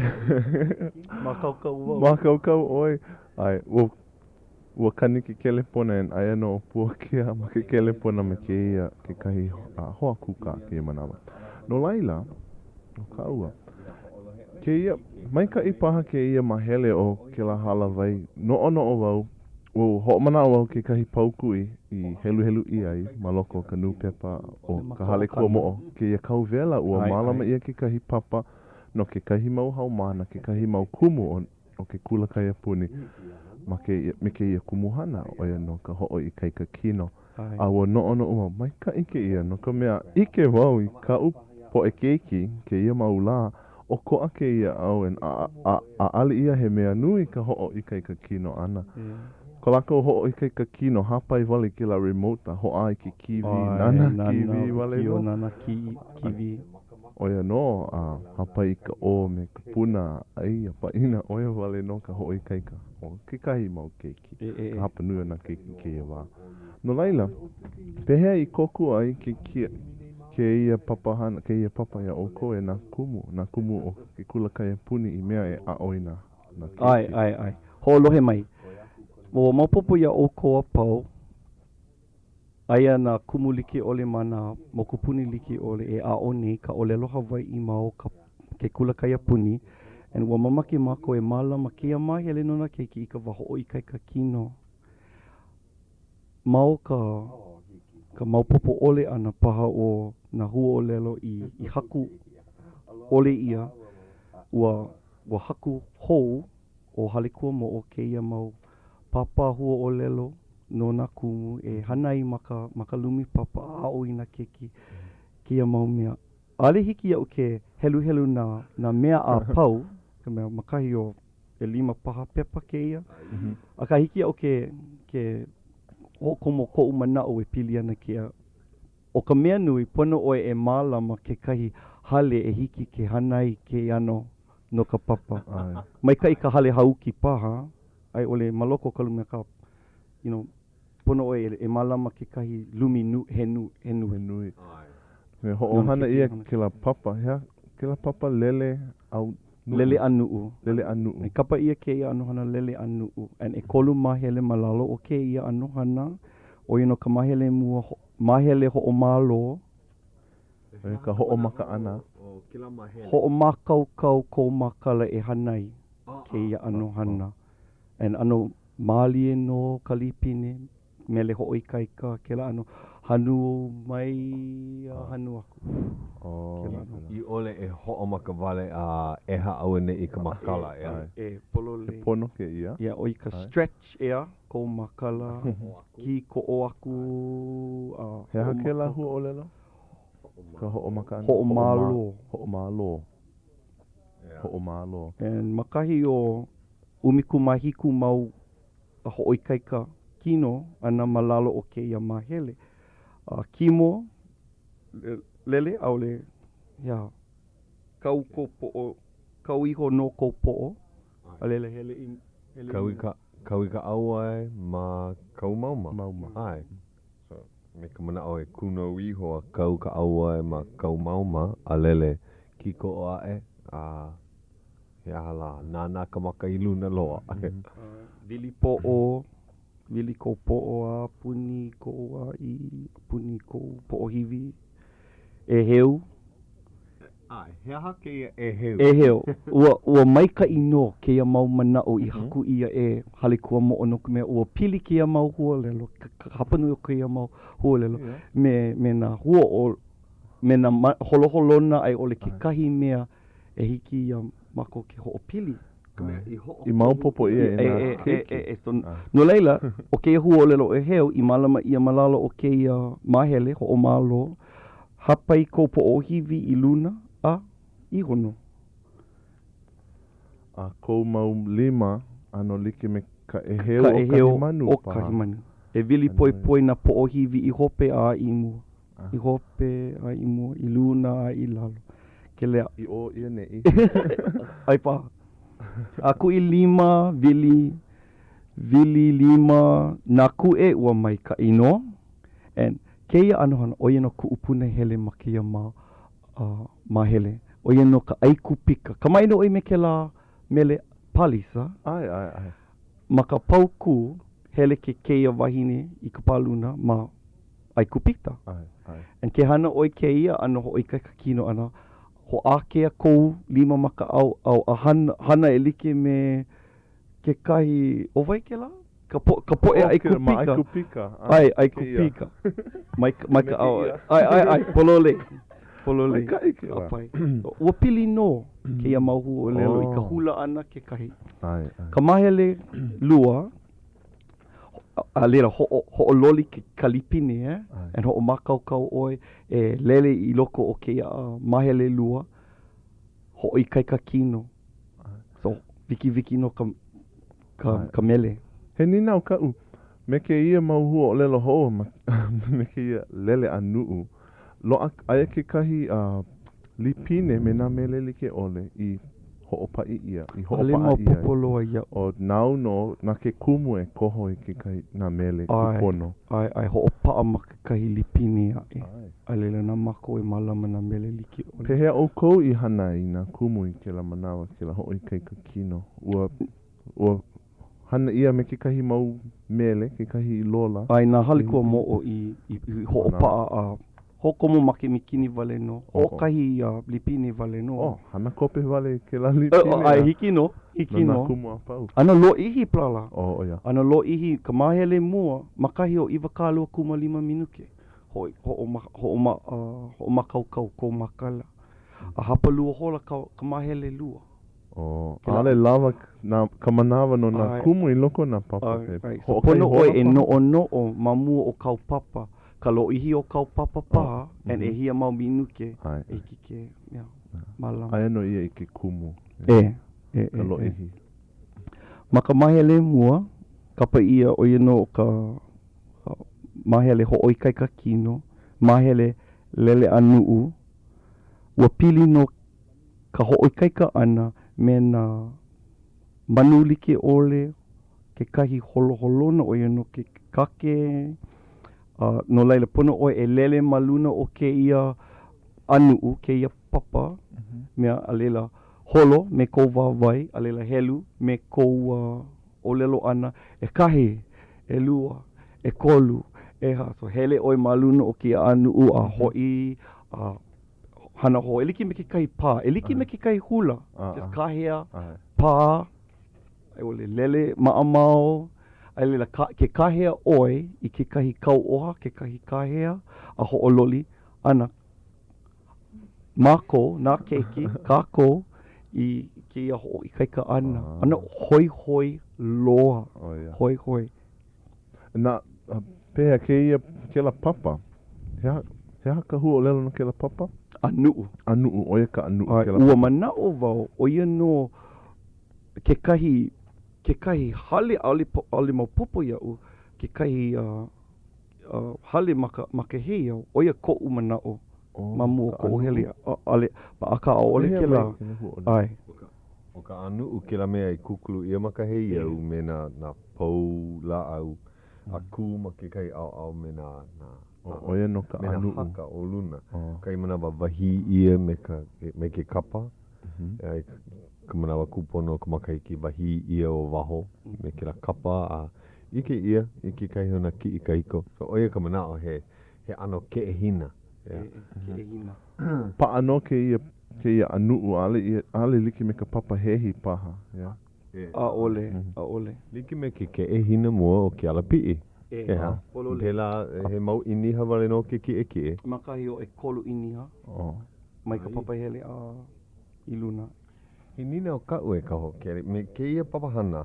Mākaukau wau. Mākaukau ʻoe. ʻAe, ua, ua kani ke kelepona and aia nō ʻo Puakea ma ke kelepona me kēia kekahi hoa kūkā kēia manawa. No laila, ʻo kāua, kēia, maikaʻi paha kēia māhele o kēlā hālāwai, noʻonoʻo wau, ua hoʻomanaʻo wau kekahi paukū i i heluhelu ʻia ai ma loko o ka nūpepa ʻo Ka Hale Kuamoʻo, kēia kauwela, ua mālama ʻia kekahi papa no kekahi mau haumāna, kekahi mau kumu o o ke kula kaiapuni ma kēia, me kēia kumuhana, ʻo ia nō ka hoʻoikaika kino. A ua noʻonoʻo wau, maikaʻi kēia, no ka mea, ʻike wau i kaʻu poʻe keiki kēia mau lā, ʻokoʻa kēia au and a, a, ʻaʻale ia he mea nui ka hoʻoikaika kino ʻana. Ko lākou hoʻoikaika kino, hāpai wale i kēlā remote a hoʻā i ke kīwī, nānā kīwī wale nō. Nānā kīwī. ʻO ia nō, a hāpai i ka ʻō me ka puna a ʻai a pāʻina, ʻo ia wale nō ka hoʻoikaika o kekahi mau keiki, ka hapanui o nā keiki i kēia wā. No laila, pehea i kōkua ai ke kēia papahana, kēia papa iā ʻoukou e nā kumu, nā kumu o ke kula kaiapuni i mea e aʻo i nā, nā keiki? ʻAe, ʻae, ʻae. Hoʻolohe mai. Ua maopopo iā ʻoukou a pau, Aia nā kumu like ʻole ma nā mokupuni like ʻole e aʻo nei ka ʻōlelo Hawaiʻi ma o ka ke kula kaiapuni, and ua mamake mākou e mālama kēia māhele no nā keiki i ka wā hoʻoikaika kino. Ma o ka ka maopopo ʻole ʻana paha o nā huaʻōlelo i i haku ʻole ʻia, ua ua haku hou ʻo Hale Kuamoʻo kēia mau papa huaʻōlelo no nā kumu e hana ai ma ka ma ka lumi papa a aʻo i nā keiki kēia mau mea. ʻAʻole hiki iaʻu ke heluhelu nā nā mea a pau, ka mea, ma kahi o ʻelima paha pepa kēia, akā hiki iaʻu ke ke hoʻokomo koʻu manaʻo e pili ana kēia. ʻO ka mea nui, pono ʻoe e mālama kekahi hale e hiki ke hana ai kēia ʻano no ka papa. Maikaʻi ka hale hauki paha, a i ʻole ma loko o ka lumi akā, you know, pono ʻoe e mālama kekahi lumi nu, he nu, he nui. He nui. E hoʻohana ʻia kēlā papa, he aha kēlā papa lele au nuʻu? Lele ʻanuʻu. Lele ʻanuʻu. E kapa ʻia kēia ʻano hana lele ʻanuʻu. And ʻekolu māhele ma lalo o kēia ʻano hana, ʻo ia nō ka māhele mua, māhele hoʻomālō. ʻO ia ka hoʻomaka ʻana. Hoʻomākaukau kou mākala e hana ai kēia ʻano hana. And ʻano mālie nō ka līpine, mele hoʻoikaika, kēlā ʻano hanu mai a hanu aku. Kēlā ʻano. I ʻole e hoʻomaka wale a ʻeha auaneʻi ka mākala, ʻeā? E pololei. He pono kēia. Yeah, ʻo ia ka stretch, ʻeā, kou mākala, kīkoʻo aku a He aha kēlā huaʻōlelo? Ka hoʻomaka ʻana? Hoʻomālō. Hoʻomālō. Hoʻomālō. And ma kahi o 17 mau hoʻoikaika kino ʻana ma lalo o kēia māhele. A kimo, lele, ʻaʻole, he aha, kau kou poʻo, kau iho nō kou poʻo, a laila hele i, hele i. Kau i ka, kau i ka ʻauwae ma kou mauma. Mauma. ʻAe. So, me ka manaʻo e kūnou iho a kau ka ʻauwae ma kou mauma, a lele kīkoʻo aʻe, a he aha lā, nānā ka maka i luna loa. Wili poʻo, wili kou poʻo a puni kou ʻāʻī, puni kou poʻohiwi, ʻēheu. ʻAe, he aha kēia ʻēheu? ʻĒheu. Ua, ua maikaʻi nō kēia mau manaʻo i haku ʻia e Hale Kuamoʻo no ka mea, ua pili kēia mau huaʻōlelo, ka hapanui o kēia mau huaʻōlelo me, me nā hua, me nā holoholona a i ʻole kekahi mea e hiki iā mākou ke hoʻopili. I maopopo ʻia e nā keiki. No laila, ʻo kēia huaʻōlelo ʻēheu i mālama ʻia ma lalo o kēia māhele hoʻomālō, hāpai kou poʻohiwi i luna a iho nō. A kou mau lima ʻano like me ka ʻēheu o kahi manu paha. O kahi manu. E wili poepoe nā poʻohiwi i hope a i mua. I hope a i mua, i luna a i lalo. Ke lea. I ʻō i ʻaneʻi. ʻAe paha. A kuʻi lima, wili, wili lima, nā kuʻe ua maikaʻi nō. And kēia ʻano hana, ʻo ia nō kuʻu punahele ma kēia ma, uh, māhele. ʻO ia nō ka ʻAikupika. Kamaʻāina ʻoe me kēlā mele palisa. ʻAe, ʻae, ʻae. Ma ka paukū, hele ke kēia wahine i ka pāluna ma. ʻAikupika. ʻAe, ʻae. And ke hana ʻoe kēia ʻano hoʻoikaika kino ʻana, hoʻākea kou lima ma ka ʻaoʻao a hana, hana e like me kekahi, ʻo wai kēlā? Ka po, ka poʻe ʻAikupika. ʻAikupika. ʻAe, ʻAikupika. Mai, mai ka ʻaoʻao. ʻAe, ʻae, ʻae, pololei. Pololei. Maikaʻi kēlā. ʻĀpai. Ua pili nō kēia mau huaʻōlelo i ka hula ʻana kekahi. ʻAe, ʻae. Ka māhele lua, a laila hoʻo, hoʻololi ke, ka lipine, eh? And hoʻomākaukau ʻoe e lele i loko o kēia māhele lua, hoʻoikaika kino. So, wikiwiki nō ka, ka, ka mele. He nīnau kaʻu, me kēia mau huaʻōlelo hou ma, me kēia lele ʻanuʻu, loaʻa aia kekahi uh, lipine me nā mele like ʻole i hoʻopaʻi ʻia, i ʻAʻole hoʻopaʻa ʻia. maopopo loa iaʻu. ʻO nāu nō, na ke kumu e koho i kekahi nā mele kūpono. ʻAe, ʻae, hoʻopaʻa ma kekahi lipine aʻe. A laila na mākou e mālama nā mele like ʻole. Pehea ʻoukou i hana ai nā kumu i kēlā manawa, kēlā hoʻoikaika kino? Ua, ua hana ʻia me kekahi mau mele, kekahi lola. ʻAe, na Hale Kuamoʻo i, i, i hoʻopaʻa a hoʻokomo ma ke mikini wale nō. Hoʻokahi uh, lipine wale nō. Oh, hana kope wale kēlā lipine. ʻAe, hiki nō, hiki nō. No nā kumu a pau. ʻAno lōʻihi palala. Oh, ʻo ia. ʻAno lōʻihi ka māhele mua ma kahi o 25 minuke. Hoʻi, hoʻoma, hoʻoma, uh, hoʻomākaukau kou mākala. A hapalua hola ka, ka māhele lua. Oh, ʻaʻole lawa nā, ka manawa no nā kumu i loko o nā papa. ʻAe, ʻae. So, pono ʻoe e noʻonoʻo ma mua o kāu papa, ka lōʻihi o kāu papa paha, and ʻehia mau minuke e hiki ke, yeah, mālama. Aia nō ia i ke kumu. E, e, e, Ka lōʻihi. Ma ka māhele mua, kapa ʻia ʻo ia nō ka, ka māhele hoʻoikaika kino, māhele lele ʻanuʻu, ua pili nō ka hoʻoikaika ʻana me nā manu like ʻole, kekahi holoholona ʻo ia nō ke kake, a no laila pono ʻoe e lele ma luna o kēia ʻanuʻu, kēia papa mea, a laila holo me kou wāwae, a laila helu me kou ʻōlelo ʻana, ʻekahi, ʻelua, ʻekolu, ʻehā. So hele ʻoe ma luna o kēia ʻanuʻu a hoʻi, a hana hou, e like me kekahi pā, e like me kekahi hula, just kāhea, pā, a i ʻole lele maʻamau, a laila ka, ke kāhea ʻoe i kekahi kauoha, kekahi kāhea, a hoʻololi ʻana mākou, nā keiki, kākou, i kēia hoʻoikaika ʻana. ʻAno hoihoi loa, hoihoi. Na, pehea kēia, kēlā papa? He aha, he aha ka huaʻōlelo no kēlā papa? ʻAnuʻu. ʻAnuʻu, ʻo ia ka ʻanuʻu kēlā papa. Ua manaʻo wau, ʻo ia nō kekahi, kekahi hale, ʻaʻole, ʻaʻole maopopo iaʻu, kekahi uh, uh, hale ma ka, ma ka heiau, ʻo ia koʻu manaʻo ma mua o koʻu hele, ʻaʻole, akā ʻaʻole kēlā, ʻae. ʻO ka ʻanuʻu kēlā mea i kūkulu ʻia ma ka heiau me nā, nā pou lāʻau a kū ma kekahi ʻaoʻao me nā, nā, ʻO ia nō ka me nā ʻanuʻu. haka o luna. Kahi manawa wahī ʻia me ka, me ke kapa. A i ka manawa kūpono o ka makahiki wahī ʻia o waho me kēlā kapa a ʻike ʻia i kekahi o nā kiʻi kahiko. So ʻo ia ka manaʻo he, he ʻano keʻehina. Keʻehina. Paʻa nō kēia, kēia ʻanuʻu, ʻaʻole ia, ʻaʻole like me ka papa hehi paha, yeah. ʻAʻole, ʻaʻole. Like me ke keʻehina mua o ke alapiʻi. E, ʻEhā. pololei. Pēlā, he mau ʻīniha wale nō ke kiʻekiʻe. Ma kahi o ʻekolu ʻīniha mai ka papahele a i luna. He nīnau kaʻu e ka hoʻokele, me kēia papahana,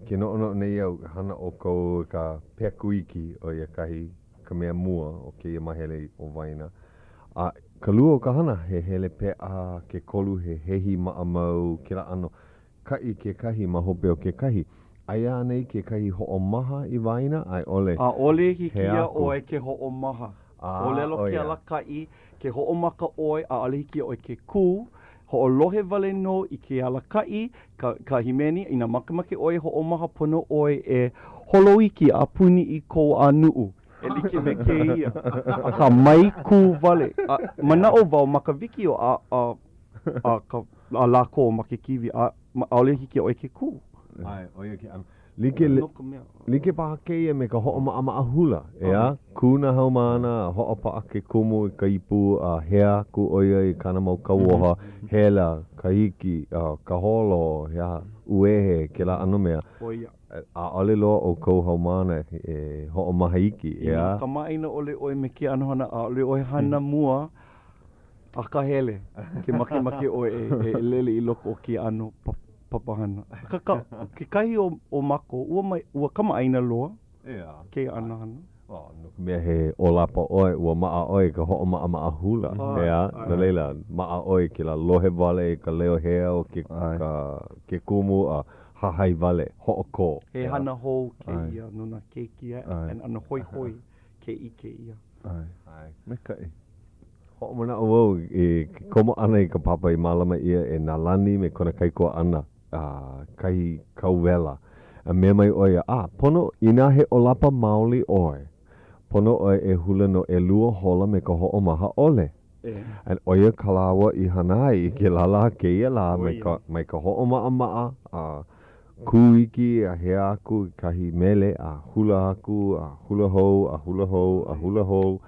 ke noʻonoʻo nei au, hana ʻoukou i ka peku iki, ʻo ia kahi, ka mea mua o kēia māhele o waena. A ka lua o ka hana, he hele peʻa, ke kolu he hehi maʻamau, kēlā ʻano kaʻi kekahi ma hope o kekahi. Aia anei kekahi hoʻomaha i waena, a i ʻole, ʻAʻole hiki he iā aku? ʻoe ke hoʻomaha. A, ʻŌlelo ʻo ke ia. alakaʻi, ke hoʻomaka ʻoe, ʻaʻole hiki iā ʻoe ke kū. Hoʻolohe wale nō i ke alakaʻi, ka, ka hīmeni, inā makemake ʻoe e hoʻomaha pono ʻoe e holo iki a puni i kou ʻanuʻu, e like me kēia. Akā, mai kū wale. A, manaʻo wau ma ka wikiō a, a, a, ka, a lākou ma ke kīwī, a, ʻaʻole hiki iā ʻoe ke kū. ʻAe, ʻo ia ke ʻano. Like, No ka mea. like paha kēia me ka hoʻomaʻamaʻa hula, ʻeā? Kū nā haumāna a hoʻopaʻa ke kumu i ka ipu a hea aku ʻo ia i kāna mau kauoha, hela, kahiki, ka holo, he aha, ʻuehe, kēlā ʻano mea. ʻO ia. ʻAʻole loa ʻoukou haumāna e hoʻomaha iki, ʻeā? Inā kamaʻāina ʻole ʻoe me kēia ʻano hana, ʻaʻole ʻoe hana mua akahele ke makemake ʻoe e lele i loko o kēia ʻano papahana. Ka, kekahi o, o mākou, ua mai, ua kamaʻāina loa kēia ʻano hana. Oh, no ka mea he ʻōlapa ʻoe, ua maʻa ʻoe i ka hoʻomaʻamaʻa hula, ʻeā? No laila, maʻa ʻoe i kēlā lohe wale i ka leo hea o ke, ka, ke kumu a hahai wale, hoʻokō. He hana hou kēia no nā keiki a ʻano hoihoi ke ʻike ʻia. ʻAe. Maikaʻi. Hoʻomanaʻo wau i ke komo ʻana i ka papa i mālama ʻia e Nālani me kona kaikuaʻana, kahi kauwela. A mea mai ʻo ia, A, pono, inā he ʻōlapa maoli ʻoe, pono ʻoe e hula no ʻelua hola me ka hoʻomaha ʻole. And ʻo ia kā lāua i hana ai i kēlā lā kēia lā mai ka, mai ka hoʻomaʻamaʻa a kū iki a hea aku i kahi mele a hula aku a hula hou a hula hou a hula hou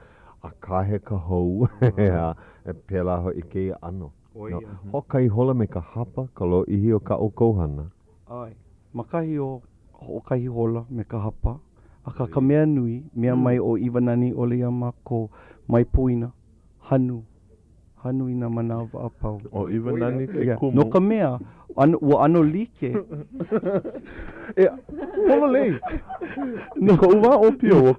a kahe ka hou, a pēlā hoʻi kēia ʻano. No, hoʻokahi hola me ka hapa ka lōʻihi o kā ʻoukou hana. ʻAe, ma kahi o hoʻokahi hola me ka hapa, akā ka mea nui, mea mai ʻo ʻIwananiʻole iā mākou, mai poina, hanu, hanu i nā manawa a pau. ʻO ʻIwanani ke kumu. No ka mea, ʻano, ua ʻano like. E, pololei. No koʻu wā ʻōpio, ua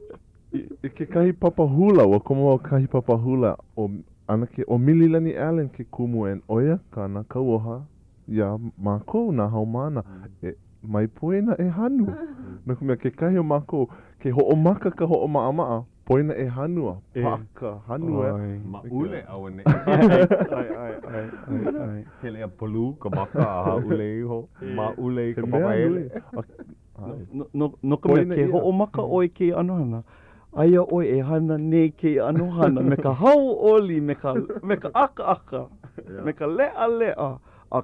I kekahi papa hula, ua komo au kahi papa hula ʻo ʻAnakē ʻo Mililani Allen ke kumu and ʻo ia kāna kauoha iā mākou nā haumāna e mai poina e hanu. No ka mea kekahi o mākou ke hoʻomaka ka hoʻomaʻamaʻa, poina e hanu a paʻa ka hanu e. Maʻule auaneʻi. Hele a polū ka maka a hāʻule iho. Maʻule i ka papahele. No, no, no ka mea, ke hoʻomaka ʻoe i kēia ʻano hana, aia ʻoe e hana nei kēia ʻano hana me ka hauʻoli, me ka, me ka ʻakaʻaka, me ka leʻaleʻa, a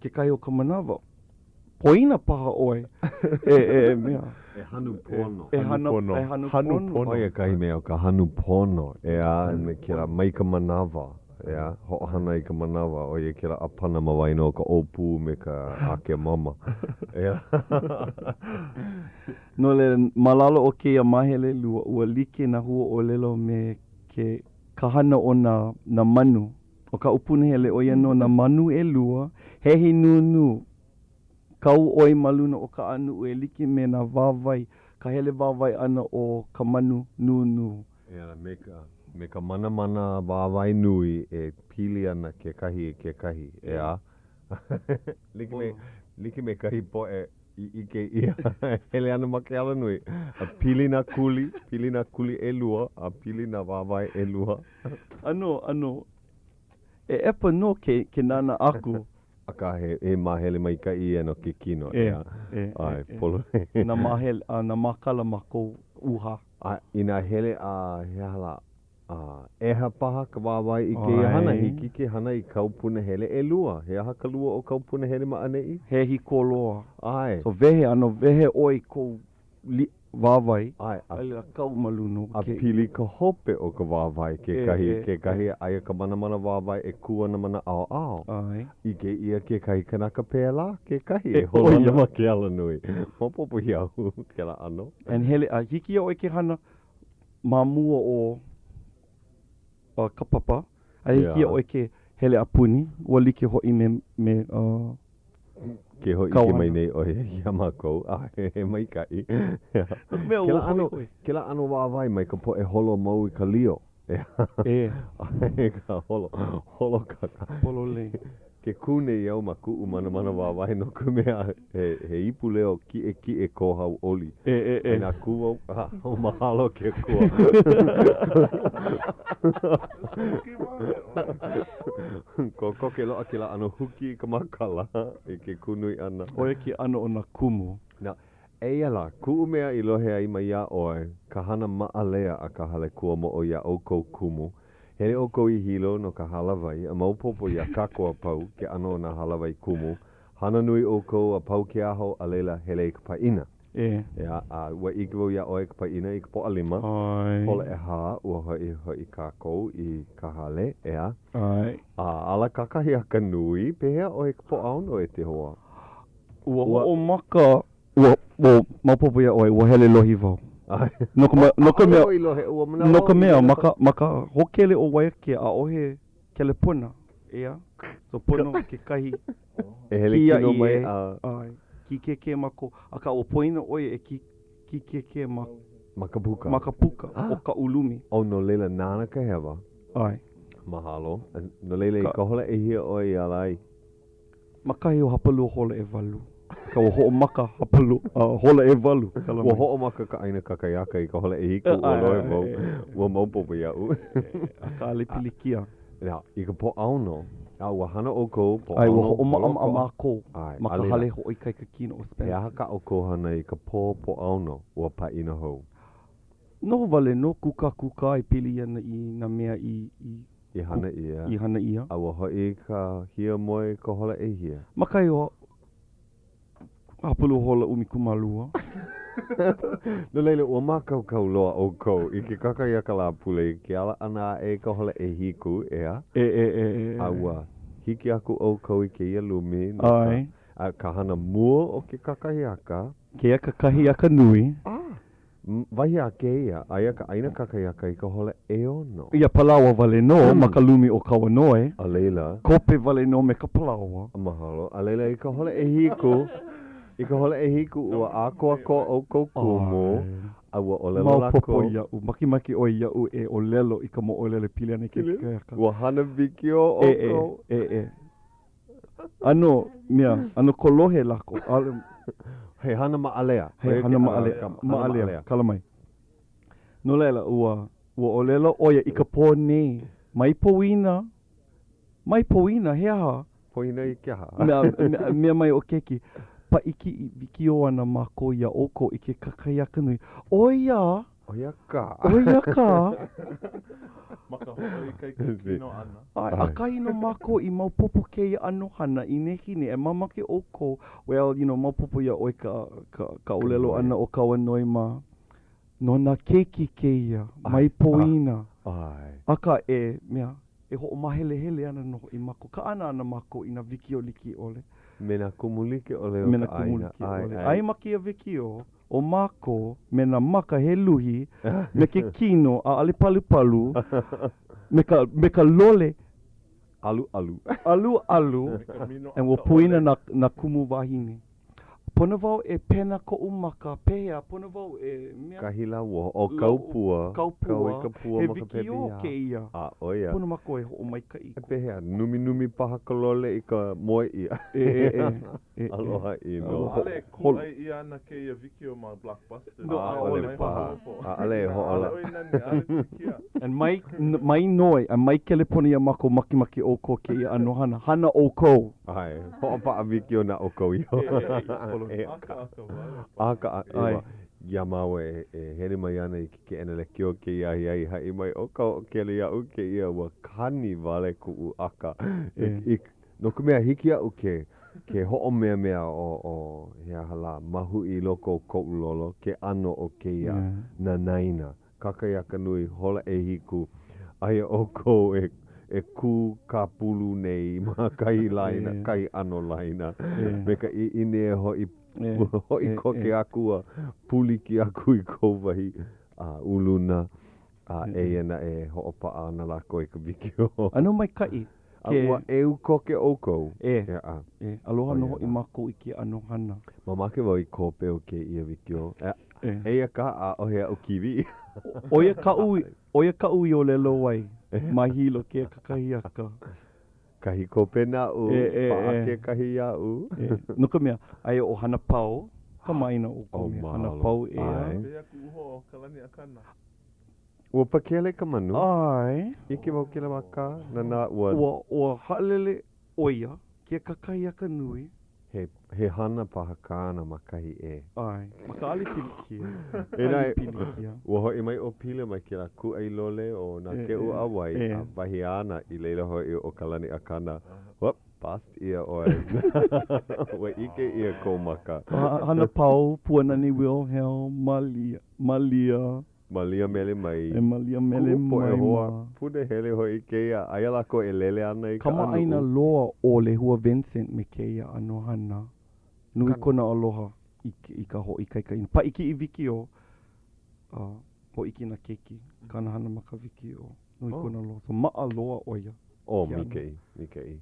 kekahi o ka manawa, poina paha ʻoe e, e, mea. E hanu pono. E hanu pono. E hanu pono. ʻO ia kahi mea o ka hanu pono, ʻeā, me kēlā mai ka manawa. ʻEā, hoʻohana i ka manawa, ʻo ia kēlā ʻāpana ma waena o ka ʻōpū me ka ʻakemama. ʻEā. No laila, ma lalo o kēia māhele lua, ua like nā huaʻōlelo me ke ka hana o nā nā manu. ʻO kaʻu punahele, ʻo ia nō nā manu ʻelua, hehi nūnū. Kau ʻoe ma luna o ka ʻanuʻu e like me nā wāwae, ka hele wāwae ʻana o ka manu nūnū. ʻEā, me ka, me ka manamana wāwae nui e pili ana kekahi i kekahi, ʻeā? Like me, like me kahi poʻe i ʻike ʻia e hele ana ma ke alanui, a pili nā kuli, pili nā kuli ʻelua, a pili nā wāwae ʻelua. ʻAno, ʻano ʻeʻepa nō ke, ke nānā aku. Akā, he, he māhele maikaʻi ia no ke kino, ʻeā? E, e, ʻAe, e. pololei. Nā māhele, a nā mākala ma kou ʻūhā. A inā hele a he aha lā, a ʻeha paha ka wāwae i kēia hana, hiki ke hana i kāu punahele ʻelua. He aha ka lua o kāu punahele ma ʻaneʻi? He koloa. ʻAe. So wehe, ʻano wehe ʻoe i kou wāwae. ʻAe. A laila kau ma luna o A pili ka hope o ka wāwae kekahi i kekahi, aia ka manamana wāwae e kū ana ma nā ʻaoʻao. ʻAe. ʻIke ʻia kekahi kanaka pēlā kekahi e holo ana ma ke alanui. Maopopo iaʻu kēlā ʻano. And hele, a hiki iā ʻoe ke hana ma mua o ka papa, a hiki iā ʻoe ke hele a puni, ua like hoʻi me, me uh, Ke hōʻike mai nei ʻoe iā mākou, a he maikaʻi. Kēlā ʻano, kēlā ʻano wāwae mai ka poʻe holo mau i ka lio. E. E ka holo, holo ka. Pololei. Ke kū nei au ma kuʻu manamana wāwae no ka mea, he, he ipu leo kiʻekiʻe kō hauʻoli. E, e, e. Inā kū au, a, oh, mahalo ke Akua. Kokoke loa kēlā ʻano huki i ka mākala i ke kū nui ʻana. ʻO ia ke ʻano o nā kumu. Now, eia lā, kuʻu mea i lohe ai maiā ʻoe, ka hana maʻalea a ka Hale Kuamoʻo iā ʻoukou kumu, Hele ʻoukou i Hilo no ka hālāwai, a maopopo iā kākou a pau ke ʻano o nā hālāwai kumu. Hana nui ʻoukou a pau ke aho, a laila, hele i ka pāʻina. E. ʻEā, a ua ʻike wau iā ʻoe i ka pāʻina i ka Pōʻalima. ʻAe. Hola ʻehā, ua hoʻi hoʻi kākou i ka hale, ʻeā. ʻAe. A ala kakahiaka nui, pehea ʻoe i ka Pōʻaono e te hoa? Ua hoʻomaka, ua, ua maopopo iā ʻoe, ua hele lohi wau. ʻAe. No ka mea, no ka mea, ʻAʻole i lohe, ua manaʻo no ka au i mea, lele ma ka, ma ka hōkele ʻo Waiākea, ʻaʻohe kelepona, ʻeā? So pono kekahi E hele kino kiaʻi mai e, a. ʻae, kīkēkē ma ko, akā ua poina ʻo ia e kī, kīkēkē ma. Ma ka puka. Ma ka puka o kaʻu lumi. Oh, no laila nāna ka hewa. ʻAe. Mahalo. No laila i ka hola ʻehia ʻoe i ala ai? Ma kahi o hapalua hola ʻewalu. Ka ua hoʻomaka hapalua, uh, hola ʻewalu. Kala Ua mai. hoʻomaka ka ʻaina kakahiaka i ka hola ʻehiku, ua lohe wau, ua maopopo iaʻu. Akā ʻaʻole pilikia. Ia, i ka Pōʻaono, a ua hana ʻoukou, Pōʻaono, ʻAe, ua hoʻomaʻamaʻa mākou ʻAe, ma ka hale hoʻoikaika kino o Spencer. He aha kā ʻoukou hana i ka pō Pōʻaono, ua pāʻina hou? Noho wale nō kūkākūkā e pili ana i nā mea i, i. I hana ʻia. I hana ʻia. A ua hoʻi i ka hiamoe i ka hola ʻehia. Ma kahi o hapalua hola 12. No laila, ua mākaukau loa ʻoukou i ke kakahiaka Lāpule i ke ala ʻana aʻe i ka hola ʻehiku, ʻeā? E, e, e, e. A ua hiki aku ʻoukou i kēia lumi no ka, a ka hana mua o ke kakahiaka. Kēia kakahiaka nui. A, Wahi a kēia, aia ka ʻaina kakahiaka i ka hola ʻeono. Ia palaoa wale nō ma ka lumi o Kauanoe. A laila. Kope wale nō me ka palaoa. Mahalo. A laila, i ka hola ʻehiku, i ka hola ʻehiku, ua ʻākoakoa ʻoukou kumu, a ua ʻōlelo lākou. Maopopo iaʻu, makemake ʻoe iaʻu e ʻōlelo i ka moʻolelo e pili ana i ke kakahiaka. Ua hana wikiō ʻoukou. E, e, e, e. ʻAno mea, ʻano kolohe lākou. ʻAʻole. He hana maʻalea. He hana maʻalea. Maʻalea. Kala mai. No laila, ua, ua ʻōlelo ʻo ia i ka pō nei, mai poina, mai poina, he aha? Poina i ke aha? Mea, mea, mea mai ʻo Keiki, paʻi kiʻi wikiō ana mākou iā ʻoukou i ke kakahiaka nui. ʻO ia! ʻO ia kā. ʻO ia kā. Ma ka hoʻoikaika kino ʻana. ʻAe, ʻakahi nō mākou i maopopo kēia ʻano hana i nehinei, e mamake ʻoukou, well, you know, maopopo iā ʻoe ka, ka, ka ʻōlelo ʻana o Kauanoe mā, no nā keiki kēia, mai poina. ʻAe. Akā, e, mea, e hoʻomāhelehele ana nō hoʻi mākou, kaʻana ana mākou i nā wikiō like ʻole. Me nā kumu like ʻole o ka ʻāina. Me nā kumu like ʻole. Aia ma kēia wikiō, ʻO mākou, me nā maka he luhi, me ke kino ʻaʻole palupalu, me ka, me ka lole ʻAluʻalu. ʻaluʻalu, and ua poina nā, nā kumu wāhine. Pono wau e pena koʻu maka, pehea, pono wau e mea. Kahi lauoho, ʻo kau pua, Kau pua, kau i ka pua he ma ka wikiō pepehiao. kēia. A, ʻo ia. Pono mākou e hoʻomaikaʻi. Pehea, numinumi paha ka lole i ka moe ʻia. E, e, e. E, e. Aloha ʻino. ʻAʻole e kūʻai ʻia ana kēia wikiō ma Blockbuster. No, ʻaʻole paha. ʻAʻole e hoʻola. ʻAʻole ʻoi nani, ʻaʻole pilikia. And mai, mai noi, a mai kelepona iā mākou makemake ʻoukou kēia ʻano hana. Hana ʻoukou. ʻAe, hoʻopaʻa wikiō na ʻoukou iho. E, ʻakaʻaka wale paha. ʻAkaʻaka, iā māua e, e hele mai ana i ke keʻena lekiō kēia ahiahi, haʻi mai ʻo Kahoʻokele iaʻu kēia ua kani wale kuʻu ʻaka i, i No ka mea, hiki iaʻu ke, ke hoʻomeamea ʻo, ʻo, he aha lā, mahuʻi i loko o koʻu lolo ke ʻano o kēia nanaina kakahiaka nui hola ʻehiku, aia ʻoukou e, e kū kāpulu nei ma kahi laina, kahi ʻano laina, me ka ʻiʻini e hoʻi, hoʻi koke aku a pūliki aku i kou wahi a uluna. A eia naʻe e hoʻopaʻa ana lākou i ka wikiō. ʻAno maikaʻi A ua ʻeu koke ʻoukou. E. ʻEā. E. Aloha nō hoʻi mākou i kēia ʻano hana. Mamake wau i kope o kēia wikiō. E. Eia kā, ʻaʻohe aʻu kīwī. ʻO ia kaʻu, ʻo ia kaʻu i ʻōlelo ai ma Hilo kēia kakahiaka. Kahi kope naʻu, E, e, paʻa e. kekahi iaʻu. E. No ka mea, aia ʻo Hanapau, kamaʻāina ʻoukou Oh, me mahalo. Hanapau ʻeā. ʻAe. Pehea kuʻu hoa ʻo Kalani Akana? Ua pakele ka manu. ʻAe. ʻIke wau kēlā wā kā, nānā ua. Ua, ua haʻalele ʻo ia kēia kakahiaka nui. He, he hana paha kāna ma kahi ʻē. ʻAe, ma ka ʻale pilikia. E ʻAle pilikia. Ua hoʻi mai ʻo Pila mai kēlā kūʻai lole o nā keʻu a wai, a wahi āna i laila hoʻi ʻo Kalani Akana. Whoop! Bust ʻia ʻoe. Ua ʻike ʻia kou maka. Hana pau, Puanani Wilhelm, Malia, Malia. Malia mele mai. E Malia mele Kuʻu poʻe mai hoa ma. Punahele hoʻi kēia, aia lākou e lele ana i ka ʻanuʻu. Kamaʻāina loa ʻo Lehua Vincent me kēia ʻano hana. Nui kona aloha i, i ka hoʻoikaika ʻia. Paʻi kiʻi wikiō, a hōʻike nā keiki, kāna hana ma ka wikiō. Nui kona aloha. So maʻa loa ʻo ia. Oh, maikaʻi, maikaʻi.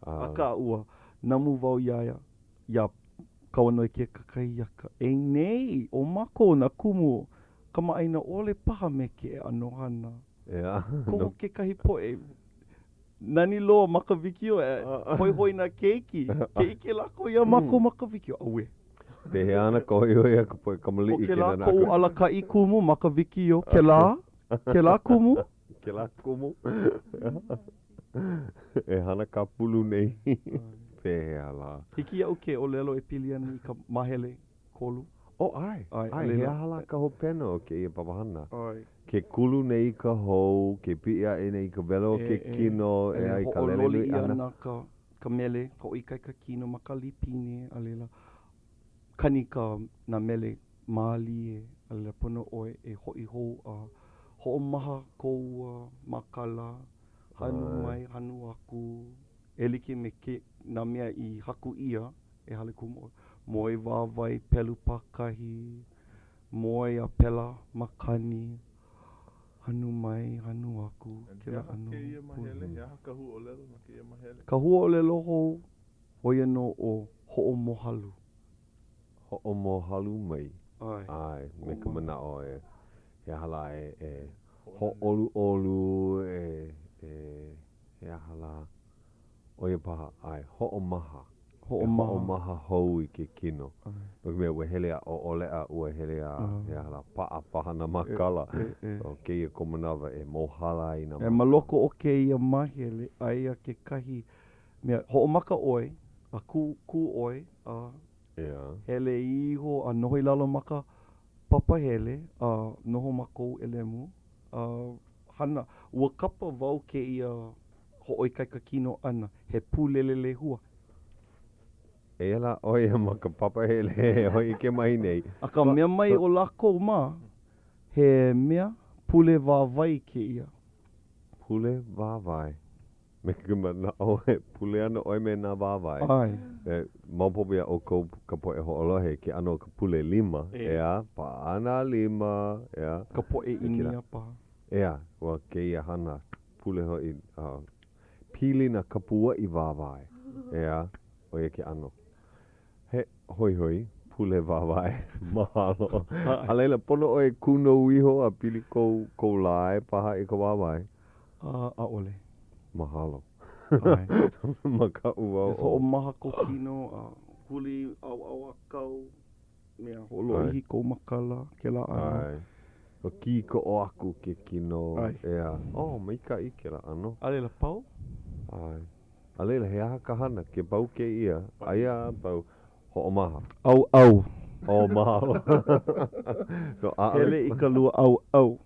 Akā ua namu wau iā ia, iā Kauanoe kakahiaka. E nei, ʻo mākou nā kumu kamaʻāina ʻole paha me ke ʻano hana. Koho kekahi poʻe nani loa ma ka wikiō e hoihoi nā keiki. Ke ʻike lākou iā mākou ma ka wikiō, auē. Pehea ana ka hoihoi a ka poʻe kamaliʻi ʻO kēlā koʻu alakaʻi kumu ma ka wikiō, kēlā, kēlā kumu. Kēlā kumu e hana kāpulu nei. Pehea lā? Hiki iaʻu ke ʻōlelo e pili ana i ka māhele kolu. Oh, ʻae. ʻAe, ʻae, he aha lā ka hopena o kēia papahana? ʻAe. Ke kulu nei ka hou, ke piʻi aʻe nei ka welo o ke kino, ʻeā, i ka lele nui ʻana. Hoʻololi ʻia ana ka, ka mele, hoʻoikaika kino ma ka lipine, a laila, kani ka, nā mele mālie, a laila pono ʻoe e hoʻi hou a hoʻomaha kou mākala, hanu mai, hanu aku, e like me ke, nā mea i haku ʻia e Hale Kumu, moe wāwae pelu pākahi, moe a pela makani, hanu mai, hanu aku, kēlā ʻano pule. He aha ka huaʻōlelo no kēia māhele? Ka huaʻōlelo hou, ʻo ia nō ʻo hoʻomohalu. Hoʻomohalu mai. ʻAe. ʻAe, me ka manaʻo e, he aha lā e, e hōʻoluʻolu, e, e, he aha lā, ʻo ia paha, ʻae, hoʻomaha. Hoʻomaha. E hoʻomaha hou i ke kino. No ka mea, ua hele a ʻoʻoleʻa, ua hele a, he aha lā, paʻa paha nā mākala. So, kēia ka manawa e mōhala ai nā E ma loko o kēia māhele, aia kekahi mea, hoʻomaka ʻoe, a kū, kū ʻoe, a hele iho a noho i lalo ma ka papahele, a noho ma kou ʻelemu, a hana, ua kapa wau kēia hoʻoikaika kino ʻana, he pulele lehua. Eia lā ʻo ia ma ka papahele e hōʻike mai nei. Akā mea mai o lākou mā, he mea pule wāwae kēia. Pule wāwae. Me ka manaʻo e pule ana ʻoe me nā wāwae. ʻAe. E maopopo iā ʻoukou ka poʻe hoʻolohe ke ʻano o ka pule lima, ʻeā, paʻa nā lima, ʻeā. Ka poʻe ʻĪnia paha. ʻEā, ua kēia hana pule hoʻi, a pili nā kapuaʻi wāwae, ʻeā, ʻo ia ke ʻano. He hoihoi, pule wāwae, mahalo. A laila, pono ʻoe e kūnou iho a pili kou, kou lae paha i ka wāwae. A, ʻaʻole. Mahalo. ʻAe. Makaʻu wau ʻo. Hoʻomaha kou kino a huli ʻaoʻao ʻākau, mea hoʻolōʻihi kou mākala, kēlā ʻano. ʻAe. Ua kīkoʻo aku ke kino. ʻAe. ʻEā. Oh, maikaʻi kēlā ʻano. A laila, pau? ʻAe. A laila, he aha ka hana? Ke pau kēia, aia a pau, hoʻomaha. ʻAuʻau. Oh, mahalo. So, ʻaʻole. Hele i ka lua ʻauʻau.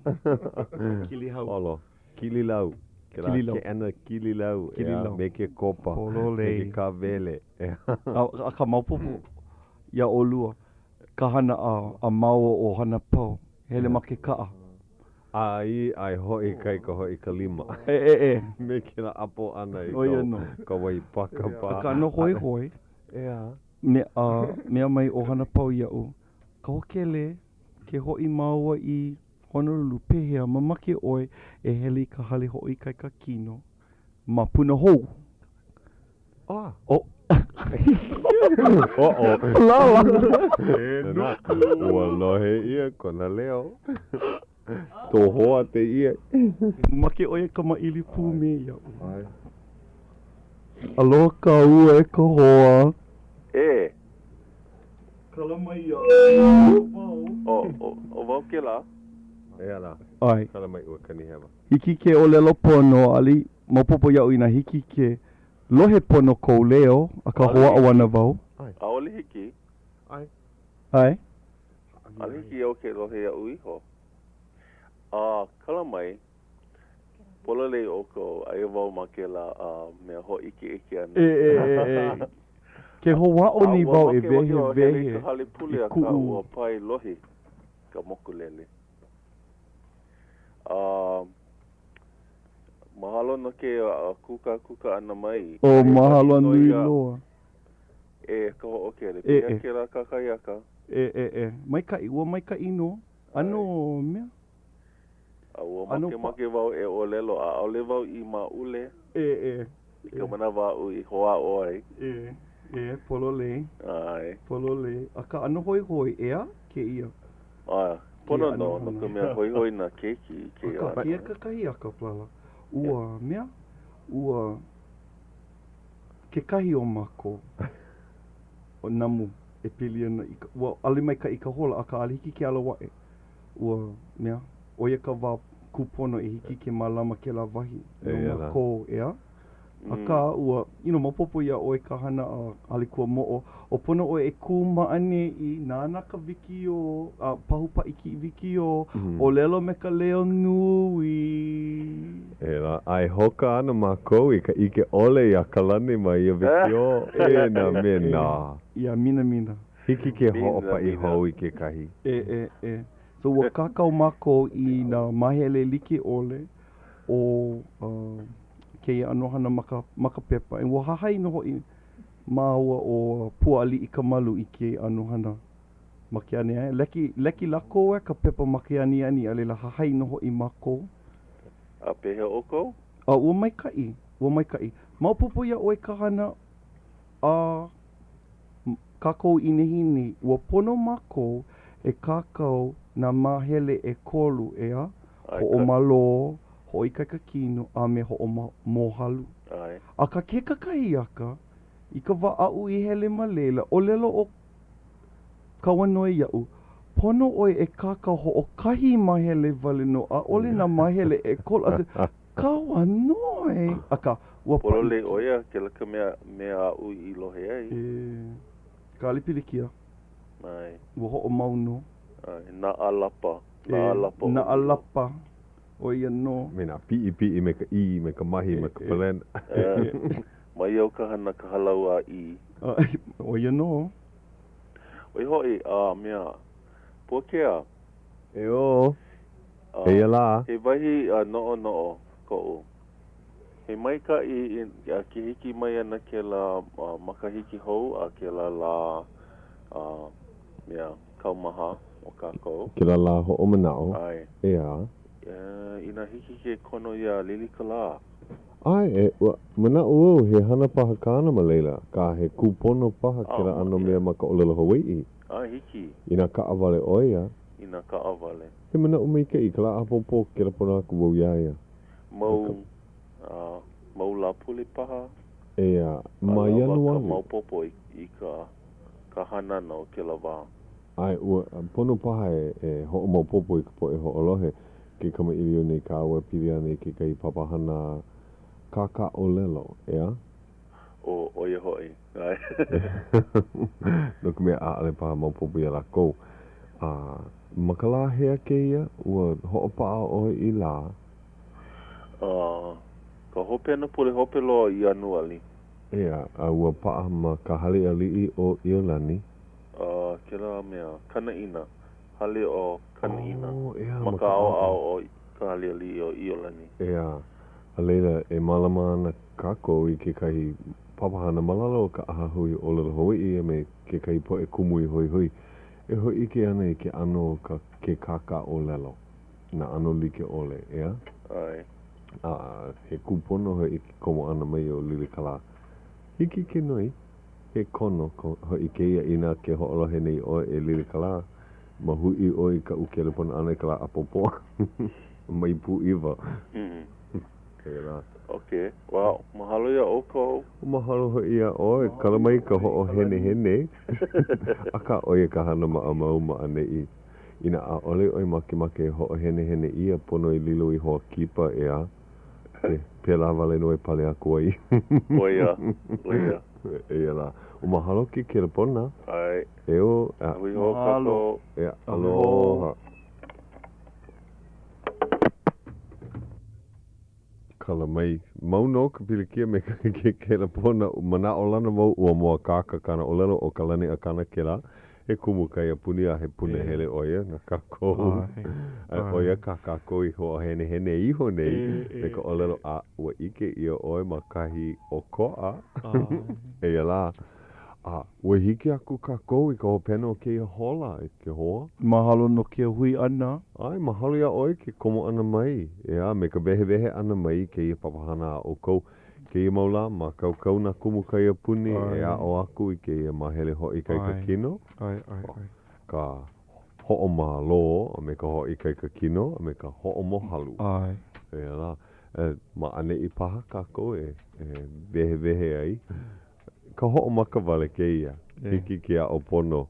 Kilihau. Holo. Kililau. Kēlā Kililau. keʻena kililau, ʻeā, Kililau. me ke kopa. Pololei. Me ke kāwele, ʻeā. A, akā maopopo iā ʻolua ka hana a, a māua ʻo Hanapau. Hele ma ke kaʻa. A i, a e hoʻoikaika hoʻi ka lima. E, e, e. Me kēlā ʻapo ʻana i ʻO ia nō. ka wahi paka pā. Akā no hoihoi. ʻEā. Me, a mea mai ʻo Hanapau iaʻu, Kahookele, ke hoʻi māua i Honolulu, pehea, mamake ʻoe e hele i ka hale hoʻoikaika kino ma Punahou? Ah. Oh. Uh-oh. Lala. Ua lohe ʻia kona leo. Tō hoa tēia. Mamake ʻoe e kamaʻilio pū me iaʻu. ʻAe. Aloha kāua e ka hoa. E. Kala mai iaʻu. ʻO wau. ʻO, ʻo, ʻo wau kēlā. Eia lā. ʻAe. Kala mai ua kani hewa. Hiki ke ʻōlelo pono, ʻaʻole maopopo iaʻu inā hiki ke lohe pono kou leo, akā hoʻāʻo ana wau. ʻAʻole hiki. ʻAe. ʻAe. ʻAʻole hiki iaʻu ke lohe iaʻu iho. A, kala mai. Pololei ʻoukou, aia wau ma kēlā mea hōʻikeʻike ʻana. E, e, e, e. Ke hoʻāʻo nei wau e wehewehe i ka pule i kuʻu. Ua pae lohi ka mokulele. A mahalo no ke kūkākūkā ʻana mai. Oh, mahalo nui loa. E ka hoʻokele, pehea kēlā kakahiaka? E, e, e. Maikaʻi, ua maikaʻi nō. ʻAno mea. A ua makemake wau e ʻōlelo, ʻaʻole wau i maʻule. E, e. I ka manawa aʻu i hoʻāʻo ai. E, e, pololei. ʻAe. Pololei. Akā, ʻano hoihoi, ʻeā, kēia. ʻAe, pono nō, no ka mea hoihoi nā keiki i kēia ʻano. Akā, kēia kakahiaka, Plala, ua mea, ua kekahi o mākou, ʻo Namu, e pili ana i ka, ua ʻaʻole maikaʻi ka hola, akā ʻaʻole hiki ke alo aʻe. Ua mea, ʻo ia ka wā kūpono e hiki ke mālama kēlā wahi no mākou, ʻeā? Akā, ua, you know, maopopo iā ʻoe ka hana a Hale Kuamoʻo, ʻo pono ʻoe e kū ma ʻaneʻi, nānā ka wikiō, a pahu paʻi kiʻi wikiō, ʻōlelo me ka leo nui. E lā, a e hoka ana mākou i ka ʻike ʻole iā Kalani ma ia wikiō, e nā mea nā. Ia minamina. Hiki ke hoʻopaʻi hou i kekahi. E, e, e. So ua kākau mākou i nā māhele like ʻole o uh, kēia ʻano hana ma ka, ma ka pepa. And ua hahai nō hoʻi māua ʻo Pua Aliʻikamalu i kēia ʻano hana ma ke aniani. Leki, leki lākou e ka pepa ma ke aniani, a laila hahai nō hoʻi mākou. A pehea ʻoukou? A ua maikaʻi, ua maikaʻi. Maopopo iā ʻoe ka hana a kākou i nehinei, ua pono mākou e kākau nā māhele ʻekolu, ʻeā, hoʻomalō, hoʻoikaika kino, a me hoʻomōhalu. Akā ke kakahiaka, i ka wā aʻu i hele ma laila, ʻōlelo ʻo Kauanoe iaʻu, Pono ʻoe e kākau hoʻokahi māhele wale nō, ʻaʻole nā māhele ʻekolu. Kauanoe! Akā, ua paʻi. Pololei ʻo ia, kēlā ka mea, mea aʻu i lohe ai. E, ka ʻaʻole pilikia. ʻAe. Ua hoʻomau nō. ʻAe, nā ʻālapa, nā ʻālapa. E, nā ʻālapa, ʻo ia nō. Me nā piʻipiʻi me ka ʻī, me ka mahi, me ka palena. ʻAe, maiau ka hana ka hālau ʻāʻī. ʻAe, ʻo ia nō. ʻO ia hoʻi, a mea, Puakea. Eō, eia lā. He wahi noʻonoʻo koʻu. He maikaʻi i ke hiki mai ana kēlā makahiki hou a kēlā lā mea kaumaha o kākou. Kēlā lā hoʻomanaʻo. ʻAe. ʻEā. Inā hiki ke kono iā Lilikalā. ʻAe, e, ua manaʻo au he hana paha kāna ma laila, akā he kūpono paha kēlā ʻano mea ma ka ʻōlelo Hawaiʻi. ʻAe, hiki. Inā kaʻawale ʻo ia. Inā kaʻawale. He manaʻo maikaʻi, ka lā ʻapōpō kelepona aku wau iā ia. Mau, a, mau Lāpule paha. ʻEā, ma Ianuali. Ka maopopo i, i ka, ka hanana o kēlā wā. ʻAe, ua pono paha e, e hoʻomaopopo i ka poʻe hoʻolohe ke kamaʻilio nei kāua e pili ana i kekahi papahana kākāʻōlelo, ʻeā? ʻO, ʻo ia hoʻi, ʻae. No ka mea, ʻaʻole paha maopopo iā lākou. A ma ka lā hea kēia? Ua hoʻopaʻa ʻoe i lā? A ka hopena pule hope loa i Ianuali. ʻEā, a ua paʻa ma ka Hale Aliʻi ʻo ʻIolani. A kēlā mea, Kanaʻina, hale o Kanaʻina, Oh, ʻeā, ma ka ʻaoʻao o ka Hale Aliʻi o ʻIolani. ʻEā, a laila, e mālama ana kākou i kekahi papahana ma lalo o ka ʻAhahui ʻŌlelo Hawaiʻi a me kekahi poʻe kumu i hoihoi e hōʻike ana i ke ʻano o ka ke kākāʻōlelo, nā ʻano like ʻole, ʻeā? ʻAe. A he kūpono hoʻi ke komo ʻana mai o Lilikalā. Hiki ke noi, he kono hoʻi kēia inā ke hoʻolohe nei ʻoe e Lilikalā, mahuʻi ʻoe i kaʻu kelepona ʻana i ka lā ʻapōpō. Mai pūʻiwa. Pēlā. Ok. Well, mahalo iā ʻoukou. Mahalo hoʻi iā ʻoe. Kala mai ka hoʻohenehene. Akā, ʻo ia ka hana maʻamau ma ʻaneʻi. Inā ʻaʻole ʻoe makemake e hoʻohenehene ʻia, pono e lilo i hoa kipa, ʻeā? Pe, pēlā wale nō e pale aku ai. ʻO ia, ʻo ia. Eia lā. O mahalo ke kelepona. ʻAe. Eo, a. Hui hou kākou. Ea, aloha. Kala mai. Mau nō ka pilikia me ke kelepona, manaʻolana wau ua mōakāka kāna ʻōlelo ʻo Kalani Akana kēlā, he kumu kaiapuni a he punahele ʻo ia na kākou. A ʻo ia kā kākou i hoʻohenehene iho nei me ka ʻōlelo a ua ʻike ʻia ʻoe ma kahi ʻokoʻa. Eia lā. A ua hiki aku kākou i ka hopena o kēia hola, e ke hoa. Mahalo no kēia hui ʻana. ʻAe, mahalo iā ʻoe ke komo ʻana mai, ʻeā, me ka wehewehe ʻana mai i kēia papahana a ʻoukou. Kēia mau lā, mākaukau nā kumu kaiapuni e aʻo aku i kēia māhele hoʻoikaika kino. ʻAe, ʻae, ʻae. Ka hoʻomalō a me ka hoʻoikaika kino a me ka hoʻomohalu. ʻAe. Eia lā, ma ʻaneʻi paha kākou e wehewehe ai. Ka hoʻomaka wale kēia. Hiki ke aʻo pono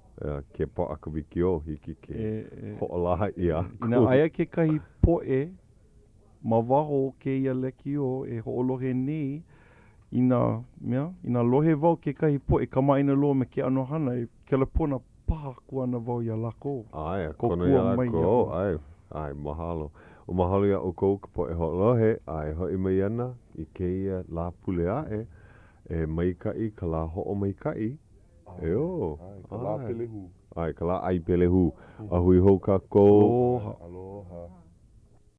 ke paʻa ka wikiō, hiki ke hoʻolaha ʻia aku. Inā aia kekahi poʻe ma waho o kēia lekiō e hoʻolohe nei i nā mea, inā lohe wau kekahi poʻe kamaʻāina loa me ke ʻano hana, e kelepona paha aku ana wau iā lākou. ʻAe, a kono iā lākou. ʻAe, ʻae, mahalo. O mahalo iā ʻoukou ka poʻe hoʻolohe, a e hoʻi mai ana i kēia Lāpule aʻe. E maikaʻi ka lā hoʻomaikaʻi. Eō. ʻAe, ka lā pelehū. ʻAe, ka lā ʻai pelehū. A hui hou kākou. Aloha. Aloha.